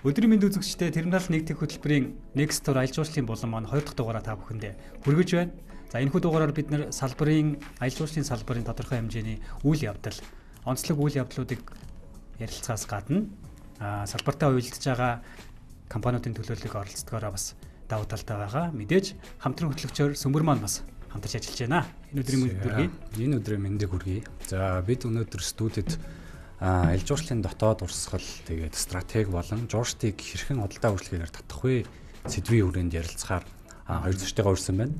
Өдрийн мэнд үзэгчдээ терминал 1 тех хөтөлбөрийн Next Tour аялал жуулчлалын булан маань 2 дахь дугаараа та бүхэндээ хүргэж байна. За энэхүү дугаараар бид нэр салбарын аялал жуулчлалын салбарын тодорхой хэмжээний үйл явдал, онцлог үйл явдлуудыг ярилцахаас гадна салбартаа уялдж байгаа компаниудын төлөөллөг оролцдогоороо бас давуу талтай байгаа. Мэдээж хамтран хөтлөгчөөр Сөмөр маань бас хамтарч ажиллаж байна. Энэ өдрийн мэнд хүргэе. Энэ өдрийн мэндийг хүргэе. За бид өнөөдөр студид аялал жуулчлалын дотоод урсгал, тэгээд стратеги болон жуурчдыг хэрхэн худалдаа үйлчилгээгээр татах вэ сэдвийн хүрээнд ярилцахаар хоёр зочдойгоо урьсан байна.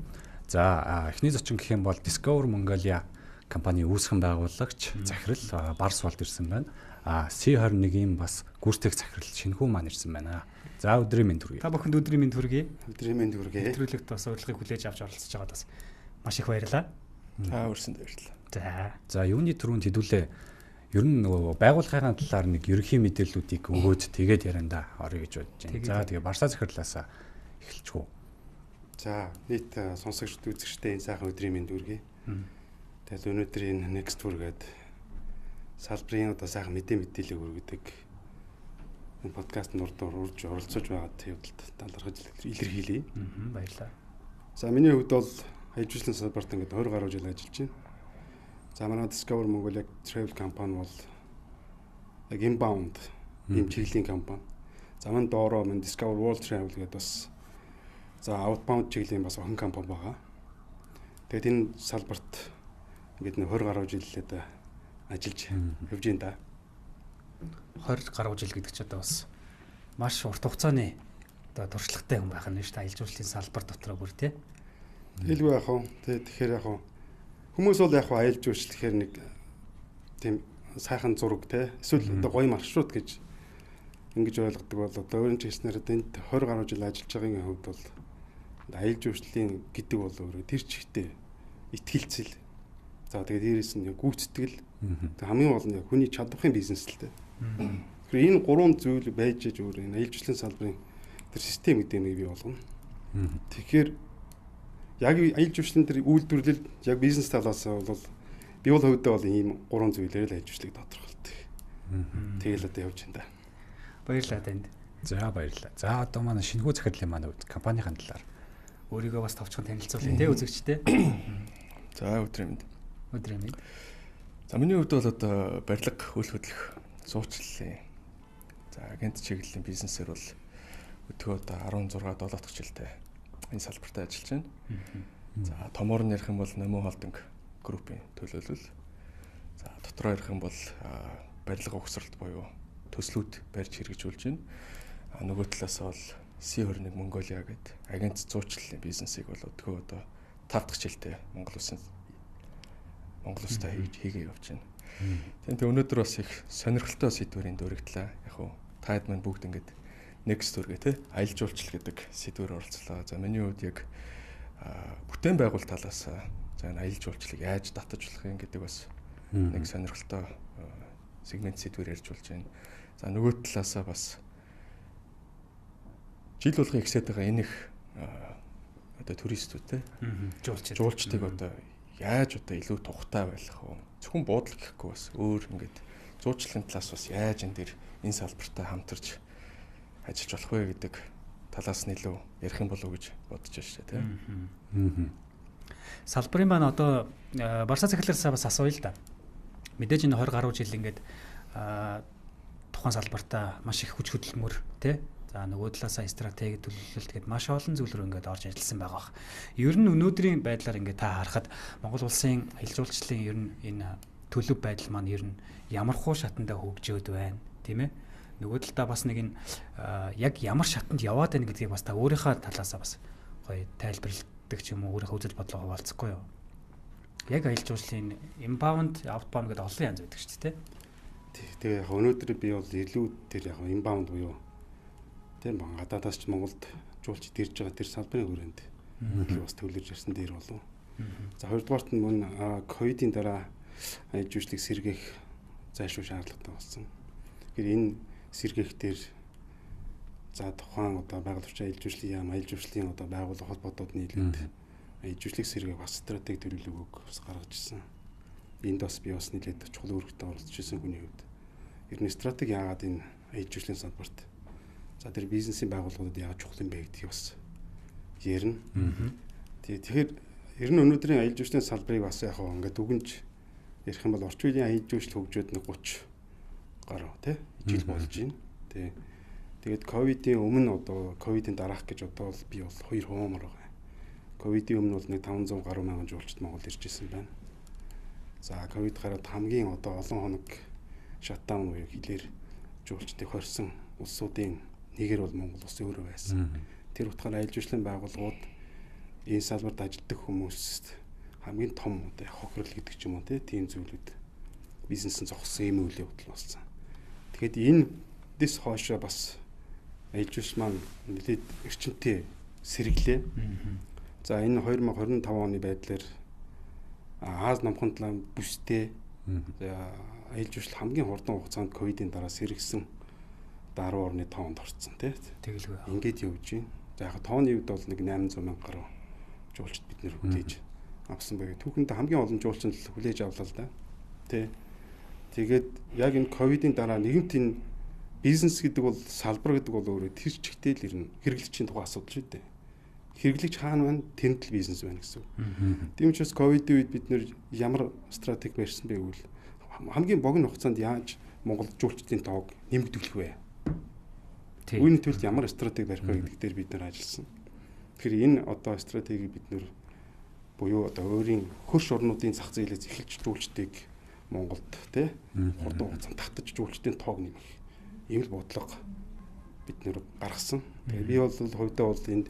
За эхний зочин гэх юм бол Discover Mongolia компани үүсгэн байгуулагч захирал Барс Болд ирсэн байна. C21-ийн бас гүйцэтгэх захирал Шинхүү маань ирсэн байна. За өдрийн мэнд хүргэе. Та бүхэнд өдрийн мэнд хүргэе. Өдрийн мэнд хүргэе. Нэвтрүүлэгт бас урилгыг хүлээж авч оролцож байгаад бас маш их баярлалаа. Та урьсанд баярлалаа. За. За юуны түрүүнд хэдүүлээ ер нь нөгөө байгууллагын талаар нэг ерөнхий мэдээллүүдийг өгөөд тэгээд яриандаа орё гэж бодож байна. За тэгээ Барсаа захирлаасаа эхэлчих үү. За нийт сонсогчд үзэгчдээ энэ сайхан өдрийн мэнд хүргэе. Тэгэл өнөөдөр энэ Next Tour гээд салбарын одоо сайхан мэдээлэл хүргэдэг энэ подкаст нурд урьж оролцож байгаа явдалд талархаж илэрхийлье. Баярлалаа. За миний хувьд бол аялал жуулчлалын салбарт ингээд 20 гаруй жил ажиллаж байна. За манай Discover Mongolia Travel компани бол яг inbound ийм чиглэлийн компани. За манай доороо манай Discover World Travel гэдэг бас за outbound чиглэлийн бас охин компани байгаа. Тэгээд энэ салбарт ингээд 20 гаруй жил одоо ажиллаж явж байна да. 20 гаруй жил гэдэг чи одоо бас маш урт хугацааны одоо туршлагатай хүн байх нь шүү дээ. Аялал жуулчлалын салбар дотроо бүр тий. Хэлгүй яах вэ? Тэгэхээр яах вэ? Хүмүүс бол яг аялал жуулчлал гэхээр нэг тийм сайхан зураг те эсвэл одоо гоё маршрут гэж ингэж ойлгодог бол одоо өөрийн ч хэлснээр одоо энд 20 гаруй жил ажиллаж байгаагийн хувьд бол аялал жуулчлалын гэдэг бол өөрөө тэр чигтээ итгэлцэл. За тэгээд дээрээс нь гүйцэтгэл. Тэг хамгийн гол нь яг хүний чадварын бизнес л те. Тэгэхээр энэ гурван зүйл байж аж өөр энэ аялал жуулчлалын салбарын тэр систем гэдэг юмыг бий болгоно. Тэгэхээр яг аялал жуулчлалын тэр үйлдвэрлэл яг бизнес талаас бол би бол хувьдаа бол ийм гурван зүйлээр л аялал жуулчлалыг тодорхойлдог. Тэгэл одоо явж байна да. Баярлалаа танд. За баярлалаа. За одоо манай Шинхүү захирлын маань хувьд компанийн талаар өөрийгөө бас товчхон танилцуулъя те үзэгчдээ. За өдрийн мэнд. Өдрийн мэнд. За миний хувьд бол одоо барилга, хөл хөдлөх, зуучлалын за агент чиглэлийн бизнесээр бол өдгөө одоо 16 7 дахь жилдээ энэ салбартаа ажиллаж байна. За томоор нь ярих юм бол Номин Холдинг группийн төлөөлөл. За дотроо ярих юм бол барилга угсралт буюу төслүүд барьж хэрэгжүүлж байна. А нөгөө талаас бол C21 Mongolia гэдэг агент зуучлалын бизнесийг бол өдгөө одоо 5 дахь жилдээ Монгол улстай хийгээ явж байна. Тийм өнөөдөр бас их сонирхолтой сэдвэрийн дөрөгдлээ. Яг уу таад маань бүгд ингээд Next Tour гэх те аялал жуулчлал гэдэг сэдвээр оролцлоо. За миний хувьд яг бүтээн байгуулалт талаас за энэ аялал жуулчлалыг яаж татаж болох юм гэдэг бас нэг сонирхолтой сегмент сэдвээр ярьж болж байна. За нөгөө талаасаа бас жил болгон ихсээд байгаа энэ их одоо туристүүд те жуулчдыг одоо яаж одоо илүү тухтай байх вэ? Зөвхөн буудлага гэхгүй бас өөр ингээд зуучлалын талаас бас яаж энэ дэр энэ салбартаа хамтарч ажиллаж болох вэ гэдэг талаас нь илүү ярих юм болов уу гэж бодож байна шүү дээ тийм. Салбарын маань одоо Барсаа захирлаасаа бас асууя л да. Мэдээж энэ 20 гаруй жил ингээд тухайн салбартаа маш их хүч хөдөлмөр тий. За нөгөө талаасаа стратеги төлөвлөлт гээд маш олон зүйл рүү ингээд орж ажилласан байгаа бах. Ер нь өнөөдрийн байдлаар ингээд та харахад Монгол улсын аялал жуулчлалын ер нь энэ төлөв байдал маань ер нь ямар хуу шатандаа хөгжөөд байна тийм ээ. Нөгөө талдаа бас нэг энэ яг ямар шатанд яваад байна гэдгийг бас та өөрийнхөө талаасаа бас гоё тайлбарладаг ч юм уу өөрийнхөө үзэл бодлоо хуваалцахгүй юу? Яг аялал жуулчлалын inbound, outbound гэдэг олон янз байдаг шүү дээ. Тэгээ яг өнөөдөр би бол илүү тэр яг inbound буюу тийм гадаадаас ч Монголд жуулчд ирж байгаа тэр салбарын хүрээнд илүү бас төвлөрж ярьсан дээр болов. За хоёрдугаарт нь мөн ковидын дараа аялал жуулчлалыг сэргээх зайлшгүй шаардлагатай болсон. Тэгэхээр энэ сэргээх дээр за тухайн одоо байгууллагч аялал жуулчлалын яам, аялал жуулчлалын одоо байгууллага холбоотууд нийлээд аялал жуулчлалыг сэргээх бас стратеги төлөвлөгөөг бас гаргаж ирсэн. Энд бас би бас нэлээд чухал үүрэгтэй оролцож ирсэн хүний хувьд. Ер нь стратеги яагаад энэ аялал жуулчлалын салбарт За тэр бизнесийн байгууллагуудад яаж чухал юм бэ гэдгийг бас ярина. Тэгэхээр ер нь өнөөдрийн аялал жуулчлалын салбарыг бас яг ингээд дүгнж ярих юм бол орчин үеийн аялал жуулчлал хөгжөөд нэг 30 гаруй тий жил болж байна. Тий. Тэгээд ковидын өмнө одоо ковидын дараах гэж одоо бол би бол хоёр хуумар байгаа. Ковидын өмнө бол нэг 500 гаруй мянган жуулчид Монгол ирж исэн байна. За ковид гараад хамгийн одоо олон хоног шатдаун буюу хилээр жуулчдыг хорьсон улсуудын нэгээр бол Монгол улс өөрөө байсан. Тэр утгаараа аялал жуулчлалын байгууллагууд энэ салбарт ажилладаг хүмүүст хамгийн том одоо хохирол гэдэг ч юм уу тийм зүйлүүд бизнес нь зогссон юм үйл явдал болсон. Тэгэхэд энэ дэс хоошоо бас аялал жуулчлал маань нэлээд эрчимтэй сэргэлээ. За энэ 2025 оны байдлаар Аз номхон талаа бүстэй аялал жуулчлал хамгийн хурдан хугацаанд ковидын дараа сэргсэн даруй орны тоонд орцсон тий. Тэгэлгүй. Ингээд явж байна. За яг тооны хувьд бол нэг 800 мянга гаруй жуулчид бид нэр хүлээж авсан байгаа. Түүхэнд хамгийн олон жуулчин л хүлээж авлаа л да. Тий. Тэгээд яг энэ ковидын дараа нэгэнт энэ бизнес гэдэг бол салбар гэдэг бол өөрөө тэр чигтээ л ирнэ. Хэрэглэгчийн тухай асуудал шүү дээ. Хэрэглэгч хаана байна? Тэнд л бизнес байна гэсэн үг. Тийм учраас ковидын үед бид нэр ямар стратеги барьсан бэ гэвэл хамгийн богино хугацаанд яаж Монгол жуулчдын тоог нэмэгдүүлэх вэ? Үүний төлд ямар стратеги барих вэ гэдэг дээр бид нар ажилласан. Тэгэхээр энэ одоо стратегийг бид нэр буюу одоо өөрийн хөрш орнуудын зах зээлээс эхэлж жуулчдыг Монголд тий хурдан хугацаанд татаж жуулчдын тоог нэмэх ийм л бодлого бид нэр гаргасан. Тэгээ би бол хувьдаа бол энд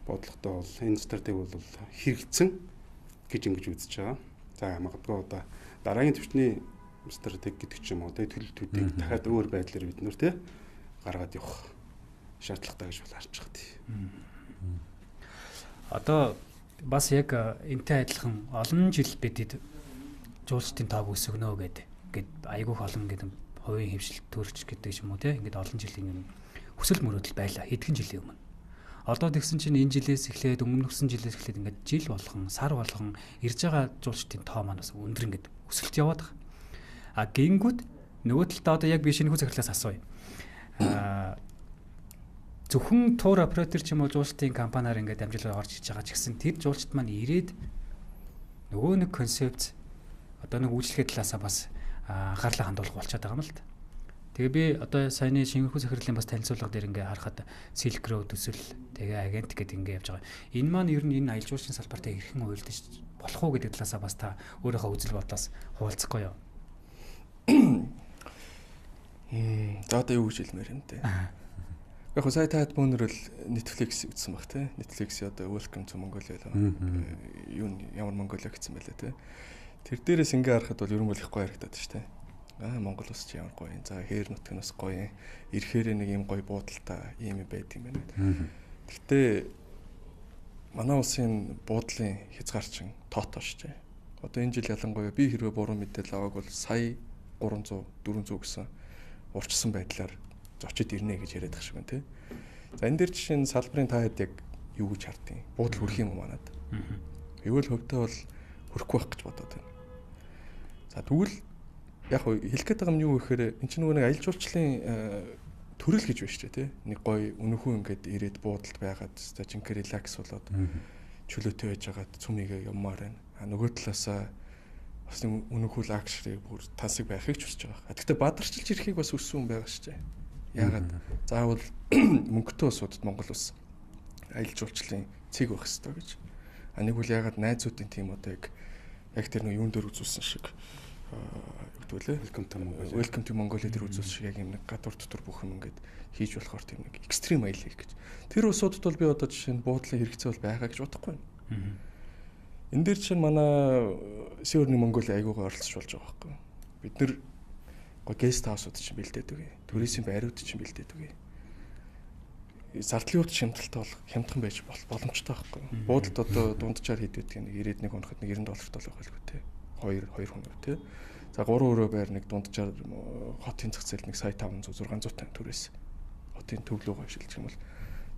бодлоготой бол энэ стратеги бол хэрэгцсэн гэж ингэж үзэж байгаа. За магадгүй одоо дараагийн түвшний стратеги гэдэг ч юм уу тий төлөлтүүдийг дахиад өөр байдлаар бид нэр тий гаргаад явах шаардлагатай гэж бол харж байгаа тий. Одоо бас яг энтэй адилхан олон жил бидэд жуулчдын тоог өсгөнө гэдэг ингээд айгүйх олон гэдэг хувийн хвшил төрч гэдэг юм уу те ингээд олон жилийн юм хүсэл мөрөөдөл байлаа хэдхэн жилийн өмнө. Одоо тэгсэн чинь энэ жилээс эхлээд өмнөхсөн жилээс эхлээд ингээд жил болгон сар болгон ирж байгаа жуулчдын тоо маань бас өндөр ингээд өсөлт яваад байгаа. А гингүүд нөгөө талдаа одоо яг би шинэхүү захирлаас асууя. Зөвхөн тур оператор ч юм уу жуулчдын компаниар ингээд амжилтаар орж иж байгаа ч гэсэн тэр жуулчд маань ирээд нөгөө нэг концепц одоо нэг үйлчлэгээ талаасаа бас анхаарлаа хандуулах болчиход байгаа юм л да. Тэгээ би одоо саяны шинэхүү захирлын бас танилцуулга дээр ингээ харахад Silk Road төсөл тэгээ агент гэдэг ингээ явж байгаа. Энэ маань ер нь энэ аялал жуулчлалын салбартай хэрхэн уялдаж болох уу гэдэг талаасаа бас та өөрийнхөө үзэл бодлоос хуваалцахгүй юу? За одоо юу гэж хэлмээр юм те. Яг сая та бөөнөр л Netflix үзсэн баг те. Netflix одоо Welcome to Mongolia л юу ямар Mongolia гэсэн байлаа те. Тэр дээрээс ингээ харахад бол ер нь бол их гоё харагдаад шүү те. Аа Монгол улс чи ямар гоё юм. За хээр нутг нь бас гоё юм. Ирэхээр нэг юм гоё буудалтай ийм юм байдаг юм байна. Гэхдээ манай улсын буудлын хязгаарчин тоотоо шүү дээ. Одоо энэ жил ялангуяа би хэрвээ буруу мэдээлэл аваагүй бол сая 300 400 гэсэн урчсан байдлаар зочид ирнэ гэж яриад байгаа шиг байна тий. За энэ дээр жишээ нь салбарын та хэд яг юу гэж хардیں۔ Буудал хүрэх юм уу манад? Ивэл хөвдөө бол хүрэхгүй байх гэж бодоод байна. За тэгвэл яг хэлэх гээд байгаа юм юу гэхээр эн чинь нөгөө нэг аялал жуулчлалын төрөл гэж байна шүү дээ тий. Нэг гоё үнэхүү ингээд ирээд буудалд байгаад за жинхэнэ релакс болоод чөлөөтэй байж байгаад цүмийгээ явмаар байна. А нөгөө талаасаа бас нэг үнэхүү лакшри бүр тансаг байхыг ч хүсэж байгаа. Гэхдээ бадарчилж ирэхийг бас хүссэн хүн байгаа шүү дээ. Яагаад заавал мөнгөтэй улсуудад Монгол улс аялал жуулчлалын цэг байх ёстой гэж. А нэг үл яагаад найзуудын тийм одоо яг тэр нэг юун дээр үзүүлсэн шиг юу гэдэг вэ? Welcome to Mongolia. Welcome to Mongolia дээр үзүүлсэн шиг яг юм нэг гадуур дотор бүх юм ингээд хийж болохоор тийм нэг экстрим аялал хийх гэж. Тэр улсуудад бол би одоо жишээ нь буудлын хэрэгцээ бол байгаа гэж бодохгүй байна. Энэ дээр чинь манай Северный Монголын айгуугаа оролцож болж байгаа байхгүй. Бид нэр гоо гест хаусууд чинь бэлдээд өгье. Туризм байрууд чинь бэлдээд өгье. Зардлын хувьд хямдалтай бол хямдхан байж боломжтой байхгүй. Буудалд одоо дунджаар хэд байдгийг нэг 91 хоноход нэг 90 долларт болох байлгүй те. 2 хүн те. За 3 өрөө байр нэг дунджаар хотын зах зээлд нэг сая 500 650 түрээс хотын төв лүүгээ шилжих юм бол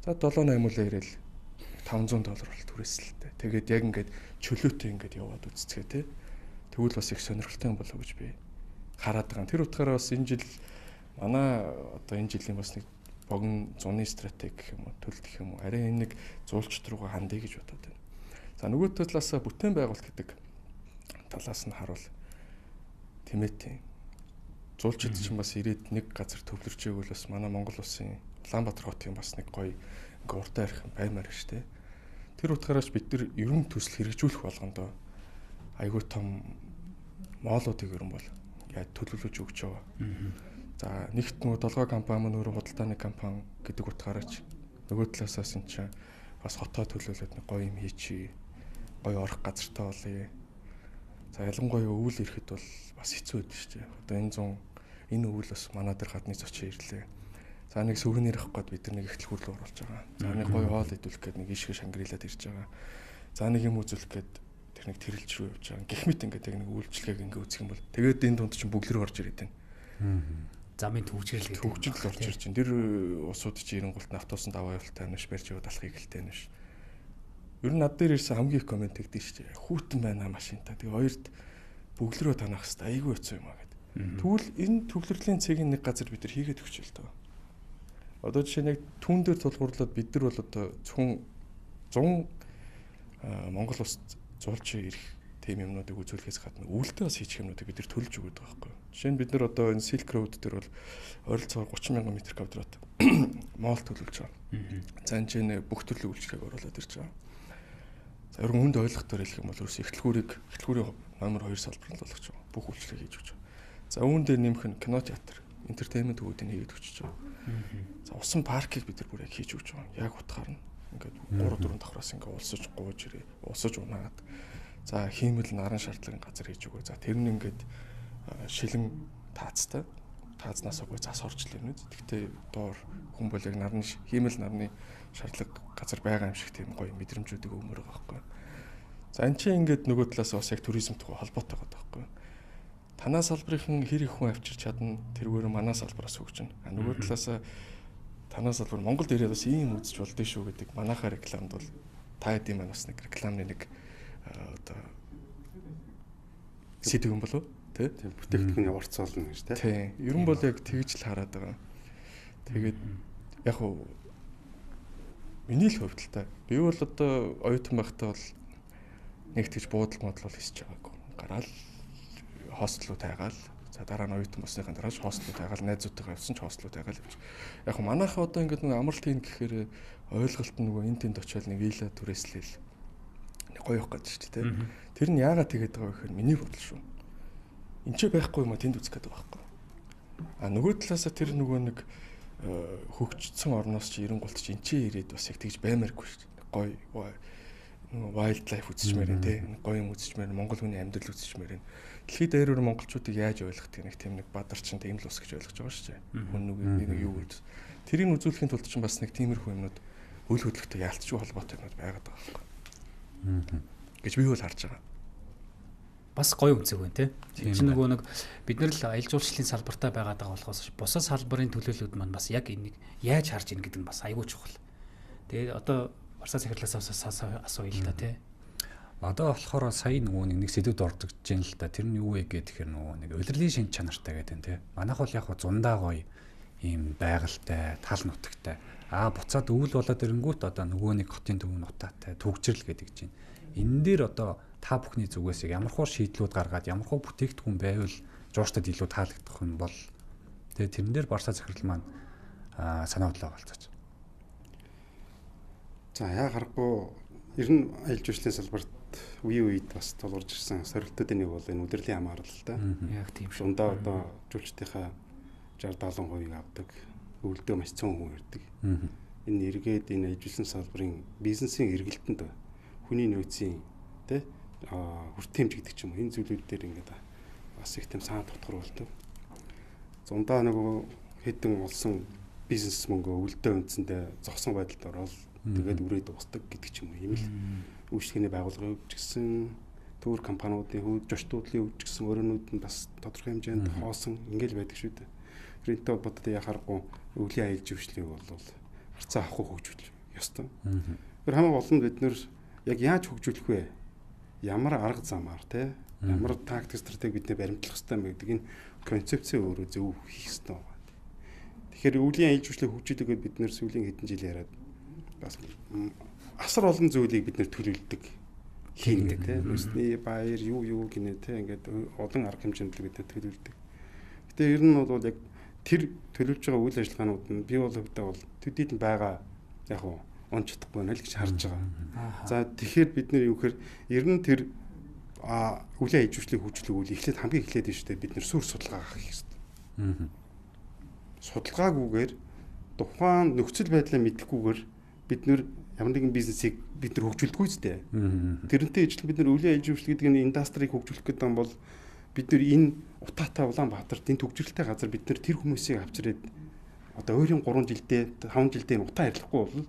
за 7 8 үлээ ирээл 500 доллар бол түрээс л те. Тэгээд яг ингээд чөлөөтэй ингээд яваад үзцгээ те. Тэгвэл бас их сонирхолтой юм болов уу гэж би хараад байгаа. Тэр утгаараа бас энэ жил манай одоо энэ жилийн бас нэг Богино зуны стратеги гэх юм уу, төлөлт гэх юм уу, арай энэ нэг зуулчд руугаа хандъя гэж бодоод байна. За нөгөө талаасаа бүтээн байгуулалт гэдэг талаас нь харуул тэмээтэй. Зуулчид чинь бас ирээд нэг газар төвлөрч ивэл бас манай Монгол улсын Улаанбаатар хотын бас нэг гоё ингээ уртаа ярих юм баймаар шүү дээ. Тэр утгаараас бид нар ерөн төсөл хэрэгжүүлэх болгондоо айгүй том моолуудыг ерөн бол яаж төлөвлөж өгч байгаа. За нэгт нөгөө долгой компани маань өөрөө худалдааны компани гэдэг утгаараа ч нөгөө талаасаас эн чинь бас хотоо төлөөлөөд нэг гоё юм хийчи, гоё орох газартай болъё. За ялангуяа өвөл ирэхэд бол бас хэцүү байдаг шүү дээ. Одоо энэ зун энэ өвөл бас манай дээр гадны зочин ирлээ. За нэг сувенир авах гээд бид нар нэг ихтлгүүр рүү оруулж байгаа. За нэг гоё хоол идүүлэх гээд нэг ишгэ Шангрилад ирж байгаа. За нэг юм үзүүлэх гээд тэр нэг тэрэлж рүү явж байгаа. Гэх мэт ингээд яг нэг үйлчлэгийг ингээд үзэх юм бол тэгээд энэ дунд чинь бүглэр орж ирээд байна. Замын төвчрэл гэдэг. Төвчрэл орж ирж байна. Тэр улсууд чинь 90 гулт автобусан даваа явуултай нүш барьж яваад алхахыг хэлтэй нүш. Ер нь над дээр ирсэн хамгийн их комент тэгдэж шүү дээ. Хүүтэн байна машинта. Тэгээ хоёрт бүглэрөө танах хэвээр айгүй хэцүү юм а гэд. Тэгвэл энэ төвлөрлийн цэгийн нэг газар бид нар хийгээд өгч л доо. Одоо жишээ нь яг түүн дээр тулгуурлаад бид нар бол одоо зөвхөн 100 Монгол улс зуулч ирэх тийм юмнуудыг үзүүлэхээс гадна өвөлтөө бас хийчих юмнуудыг бид нар төлж өгöd байгаа байхгүй юу. Жишээ нь бид нар одоо энэ Silk Road дээр бол ойролцоогоор 30 мянган метр квадрат моол төлөвлөж байгаа. За энэ чинь бүх төрлийн үйлчлэгийг оруулаад ирж байгаа. За ер нь хүнд ойлгохтоор хэлэх юм бол ерөөс ихтлгүүрийн номер 2 салбар нь болгож байгаа. Бүх үйлчлэгийг хийж өгч байгаа. За үүн дээр нэмэх нь кино театр, entertainment төвүүдийг хийгээд өгч байгаа. За усан паркийг бид нар бүр яг хийж өгч байгаа. Яг утгаар нь ингээд 3 4 давхраас ингээд улсаж гууж ирээ, улсаж унаад. За хиймэл наран шаардлагын газар хийж өгөө. За тэр нь ингээд шилэн таацтай. Таазнаас гой зас орж л юм. Тэгтээ доор хүн бол яг нарны хиймэл нарны шаардлага газар байгаа юм шиг тийм гоё мэдрэмжүүдийг өгмөр байгаа байхгүй. За энэ чинь ингээд нөгөө талаас бас яг туризмтай холбоотой байгаа байхгүй. Танаа салбарын хэр их хүн авчирч чадна, тэргээр манай салбараас хөгжинэ. А нөгөө талаас танаа салбар Монголд ирээд бас ийм үзэж болдсон шүү гэдэг манайхаа рекламд бол та хэдийн маань бас нэг рекламны нэг одоо сэдв юм болов тий? Бүтээгдэхүүний орц олно гэж тий. Тийм. Ер нь бол яг тэгж л хараад байгаа. Тэгээд яг уу миний л хувьд л та. Би бол одоо оюутан байхдаа бол нэг тэгж буудал модал бол хийсэж байгаагүй. Гараал хостлоо тайгаал. За дараа нь оюутан болсныхаа дараа ч хостлоо тайгаал, найзуудтайгаа явсан ч хостлоо тайгаал явж. Яг манайхаа одоо ингээд нэг амралт хийн гэхээр ойлголт нь нөгөө энэ тэнд очиод нэг вилла түрээслээл нэг гоё явах гэж шүү дээ. Тэр нь яагаад тэгээд байгаа вэ гэхээр миний бодол шүү. Энд ч байхгүй юм а тэнд үзэх гэдэг байхгүй. А нөгөө талаасаа тэр нөгөө нэг хөгжсөн орноос чи 90 гулт чи энэ ч ирээд бас яг тэгж баймааргүй шүү дээ. Гоё нөгөө wild life үзчихмээр юм те. Гоё юм үзчихмээр, монгол хүний амьдрал үзчихмээр юм. Дэлхийд даяар монголчуудыг яаж ойлгох гэх нэг тийм нэг бадарчин тийм л ус гэж ойлгож байгаа шүү дээ. Хүн нэг юу гэж. Тэрийг үзүүлэхийн тулд чинь бас нэг тиймэрхүү юмнууд үйл хөдлөлтөй яалтчгүй холбоотой юмнууд байгаад байгаа байхгүй. Гэж би бол харж байгаа. Бас гоё үнцэг байна те. Чинь нөгөө нэг бид нар л аялал жуулчлалын салбартаа байгаад байгаа болохоос бусад салбарын төлөөллүүд маань бас яг энийг яаж харж ийн гэдэг нь бас айгүй чухал. Тэгээд одоо Барсаа захирлаас асууя л да тий. Одоо болохоор сая нөгөө нэг сэдвүүд ордог жин л да. Тэр нь юу вэ гэхээр нөгөө нэг улирлын шинж чанартай гэдэг нь тий. Манайх бол яг зундаа гоё ийм байгальтай, тал нутагтай. Аа буцаад өвөл болоод ирэнгүүт одоо нөгөө нэг хотын төв нутаатай төгжрөл гэдэг чинь. Энэ дээр одоо та бүхний зүгээс ямар хуу шийдлүүд гаргаад ямар хуу бүтээгдэхүүн байвал жуурчдад илүү таалагдах юм бол тэгээ тэрэн дээр Барсаа захирал маань санаа бодлоо болцооч. За яа харахгүй ер нь аялал жуулчлалын салбарт үе үед бас тулгарч ирсэн сорилтуудын нэг бол энэ удирдлын хамаарал л да. Яг тийм шүү. Дундаа одоо жуулчдынхаа 60 70% авдаг. Өвөлдөө маш цөөн хүн ирдэг. Энэ эргээд энэ аялал жуулчлалын салбарын бизнесийн эргэлтэнд хүний нөөцийн тэ хүртээмж гэдэг ч юм уу энэ зүйлүүд дээр ингээд бас их тийм саан тутгар болдог. Зундаа нөгөө хэдэн олсон бизнес мөнгө өвөлдөө үндсэндээ зогсон байдалд ороод тэгээд үрээ дуустдаг гэдэг ч юм уу. Ийм л үйлчлэгээний байгууллагын хувьд ч гэсэн төр компаниудын хувьд, жочдлын хувьд ч гэсэн өрөөнүүд нь бас тодорхой хэмжээнд хоосон ингээл байдаг шүү дээ. Тэрнтэй холбоотой яхааргүй өвлийн аялал жуулчлалыг бол харьцаа авахгүй хөгжүүлэх ёстой. Тэр хамгийн гол нь бид нэр яг яаж хөгжүүлэх вэ? Ямар арга замаар те ямар тактик стратеги бидний баримтлах ёстой юм бэ гэдэг энэ концепцээ өөрөө зөв хийх ёстой байна. Тэгэхээр өвлийн аялал жуулчлалыг хөгжүүлэгээд бид нэр сүүлийн хэдэн жил яриад бас асар олон зүйлийг бид нэр төлөвлөдөг хийдэг тийм. Нүсний баяр юу гинэ тийм ингээд олон арга хэмжээнд бид нэр төлөвлөдөг. Гэтэ ер нь бол яг тэр төлөвлөж байгаа үйл ажиллагаанууд нь би бол хувьдаа бол төдийлөн байгаа яг уу онч чадахгүй байна л гэж харж байгаа. За тэгэхээр бид нэр юу гэхээр ер нь тэр өвлийн аялал жуулчлалыг хөгжүүлэх үйл эхлээд хамгийн эхлээд нь шүү дээ бид нэр сүр судалгаа хийх ёстой. Судалгаагүйгээр тухайн нөхцөл байдлаа мэдэхгүйгээр бид нэр ямар нэгэн бизнесийг бид нэр хөгжүүлдэггүй ч дээ. Тэрнтэй ижилхэн бид нэр өвлийн аялал жуулчлал гэдэг энэ индастрийг хөгжүүлэх гэдэг юм бол бид нэр энэ утаатай Улаанбаатарт энэ төгжрэлтэй газар бид нэр тэр хүмүүсийг авчирээд одоо өөрийн 3 жилдээ 5 жилдээ энэ утаа арилгахгүй бол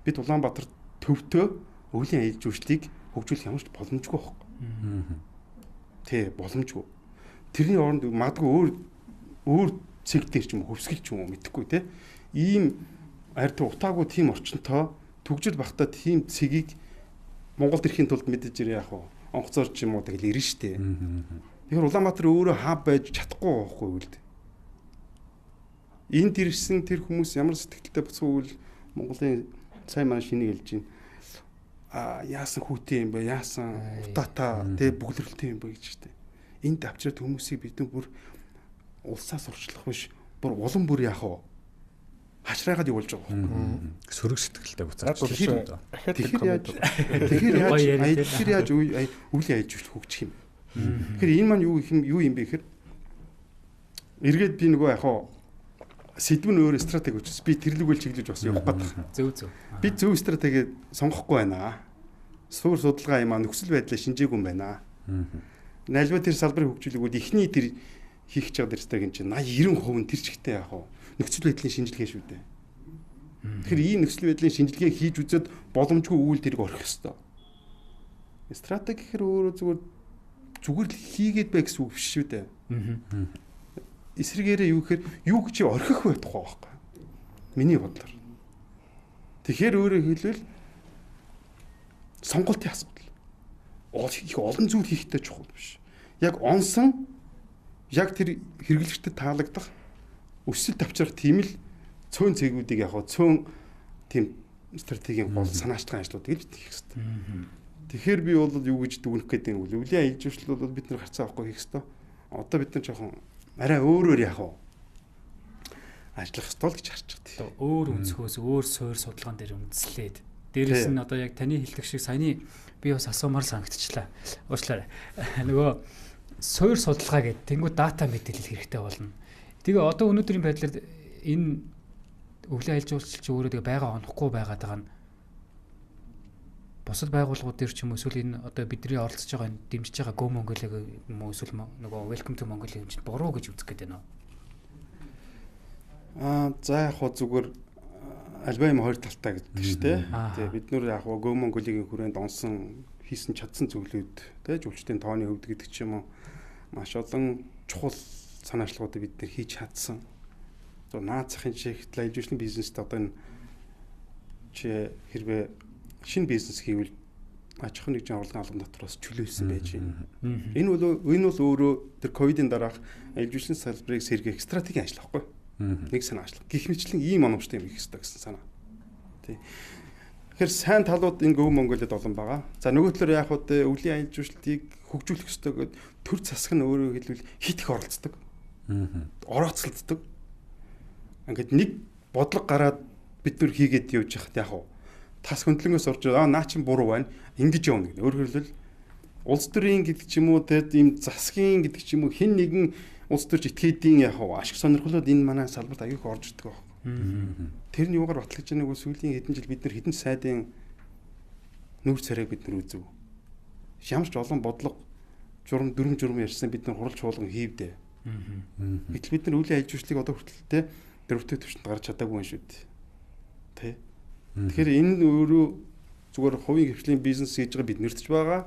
бид Улаанбаатар төвтөө өвлийн аялал жуулчлалыг хөгжүүлэх ямар ч боломжгүй байхгүй. Тэ боломжгүй. Тэрний оронд магадгүй өөр цэг дээр ч юм уу хөвсгөл ч юм уу мэдэхгүй те. Ийм ард утаагүй тийм орчинтоо төгжил багтаа тийм цэгийг Монголд ирэхийн тулд мэдээж ирээ яах вэ? Онгоцоор ч юм уу тэгэл ирнэ штэ. Тэгэхээр Улаанбаатар өөрөө хаб байж чадахгүй байхгүй юу л дээ. Энд ирсэн тэр хүмүүс ямар сэтгэлтэй буцах үйл Монголын сайн маань шинийг хэлж байна. А яасан хүүтэй юм бэ? Яасан утаатай тэ бүглэрэлтэй юм бэ гэж штэ. Энд авчирд хүмүүсийг бид нар бүр улсаас урчлах биш бүр улам бүр яах вэ? Хашраагаад явуулж байгаа байхгүй. Сөрөг сэтгэлтэй буцаач. Тэгэхээр яаж өвлийн аялал жуулчлал хөгжих юм. Тэгэхээр энэ маань юу юм бэ гэхээр эргээд би нөгөө яг хаа сэдв нь өөр стратеги учраас би тэрлэгүүл чиглэж бас явах гээд байна. Зөв. Би зөв стратеги сонгохгүй байна. Суур судалгаа юм а нөхцөл байдлаа шинжээгүй юм байна. Нальва тэр салбарыг хөгжүүлэгүүд эхний тэр хийх гэж байгаа стратеги чинь 80 90% нь тэр чигтээ яг хаа нөхцөл байдлын шинжилгээ шүү дээ. Тэгэхээр ийм нөхцөл байдлын шинжилгээ хийж үзээд боломжгүй үйл тэрийг орхих ёстой. Стратеги гэхээр өөрөө зүгээр л хийгээд бай гэсэн үг биш шүү дээ. Эсрэгээрээ юу гэхээр юу гэж орхих байх тухай байхгүй. Миний бодлоор. Тэгэхээр өөрөөр хэлбэл сонголтын асуудал. Их олон зүйл хийхтэй чухал биш. Яг онсон яг тэр хэрэглэгчдэд таалагдах өсөлт авчрах тийм л цөөн цэгүүдийг яг цөөн тийм стратегийн гол санаачлагын ажлуудыг л хийх хэрэгтэй. Тэгэхээр би бол юу гэж дүгнэх гэдэг юм бол өвлийн аялал жуулчлал бол бид нар харцаа авахгүй хийх хэрэгтэй. Одоо бид нар жоохон арай өөрөөр яах вэ? Ажиллах ёстой л гэж харж байгаа. Өөр өнцгөөс өөр суур судалгаан дээр үндэслээд дээрэс нь одоо яг таны хэлдэг шиг саяны би бас асуумар санагдчихлаа. Уучлаарай. Нөгөө суур судалгаа гэдэг тэнгуү дата мэдээлэл хэрэгтэй болно. Тэгээ одоо өнөөдрийн байдлаар энэ өвлийн аялал жуулчлал чи өөрөө тэгээ байгаа онохгүй байгаад байгаа нь бусад байгууллагууд дээр ч юм уу эсвэл энэ одоо бидний оролцож байгаа энэ дэмжиж байгаа Go Mongolia юм уу эсвэл нөгөө Welcome to Mongolia юм чинь буруу гэж үзэх гээд байна уу? За яг хоо зүгээр альва юм хоёр талтай гэдэг шүү дээ. Тэгээ бид нүр яг хоо Go Mongolia-гийн хүрээнд онсон хийсэн чадсан зүйлүүд тэ жуулчдын тооны хувьд гэдэг ч юм уу маш олон чухал санаачлагуудыг бид нэр хийж чадсан. Одоо наад захын чигтэл аялал жуулчлалын бизнест одоо энэ чи хэрвээ шинэ бизнес хийвэл аж ахуйн нэгжийн орлогын албан дотроос чөлөөлсөн байж байна. Энэ бол өөрөө тэр ковидын дараах аялал жуулчлалын салбарыг сэргээх стратегийн ажил байхгүй. Нэг санаа ажил. Гэх мэтлэн ийм оновчтой юм хийх ёстой гэсэн санаа. Тий. Тэгэхээр сайн талууд энэ Go Mongolia-д олон байгаа. За нөгөө талаар яг хөө өвлийн аялал жуулчлалыг хөгжүүлэх ёстой гэд төр засаг нь өөрөөр хэлбэл хит их оролцдог. Орооцолддог. Ингээд нэг бодлого гараад бид нүр хийгээд явж яхад яг хөө тас хөндлөнгөөс орж наа чин буруу байна. Ингэж явна гэнэ. Өөрөөр хэлбэл улс төрийн гэдэг ч юм уу тэгээд ийм засгийн гэдэг ч юм уу хэн нэгэн улс төрч этгээдийн яг хөө ашиг сонирхлууд энэ манай салбарт аягүй их орж ирдэг байхгүй. Тэр нь юугаар батлаж байгаа нэг сүүлийн хэдэн жил бид нар хэдэн сайдын нүүр царайг бид нар үзв. Ямар ч олон бодлого журам дөрвөн журам ярьсан бид нар хурал чуулган хийвдэ. Гэтэл бид нар өвлийн аялал жуулчлалыг одоо хүртэл те дөрөвтэй түвшинд гарч чадаагүй юм шүү дээ. Тэ. Тэгэхээр энэ өөрөө зүгээр хувийн хвшлийн бизнес хийж байгаа бид нэрт ч байгаа.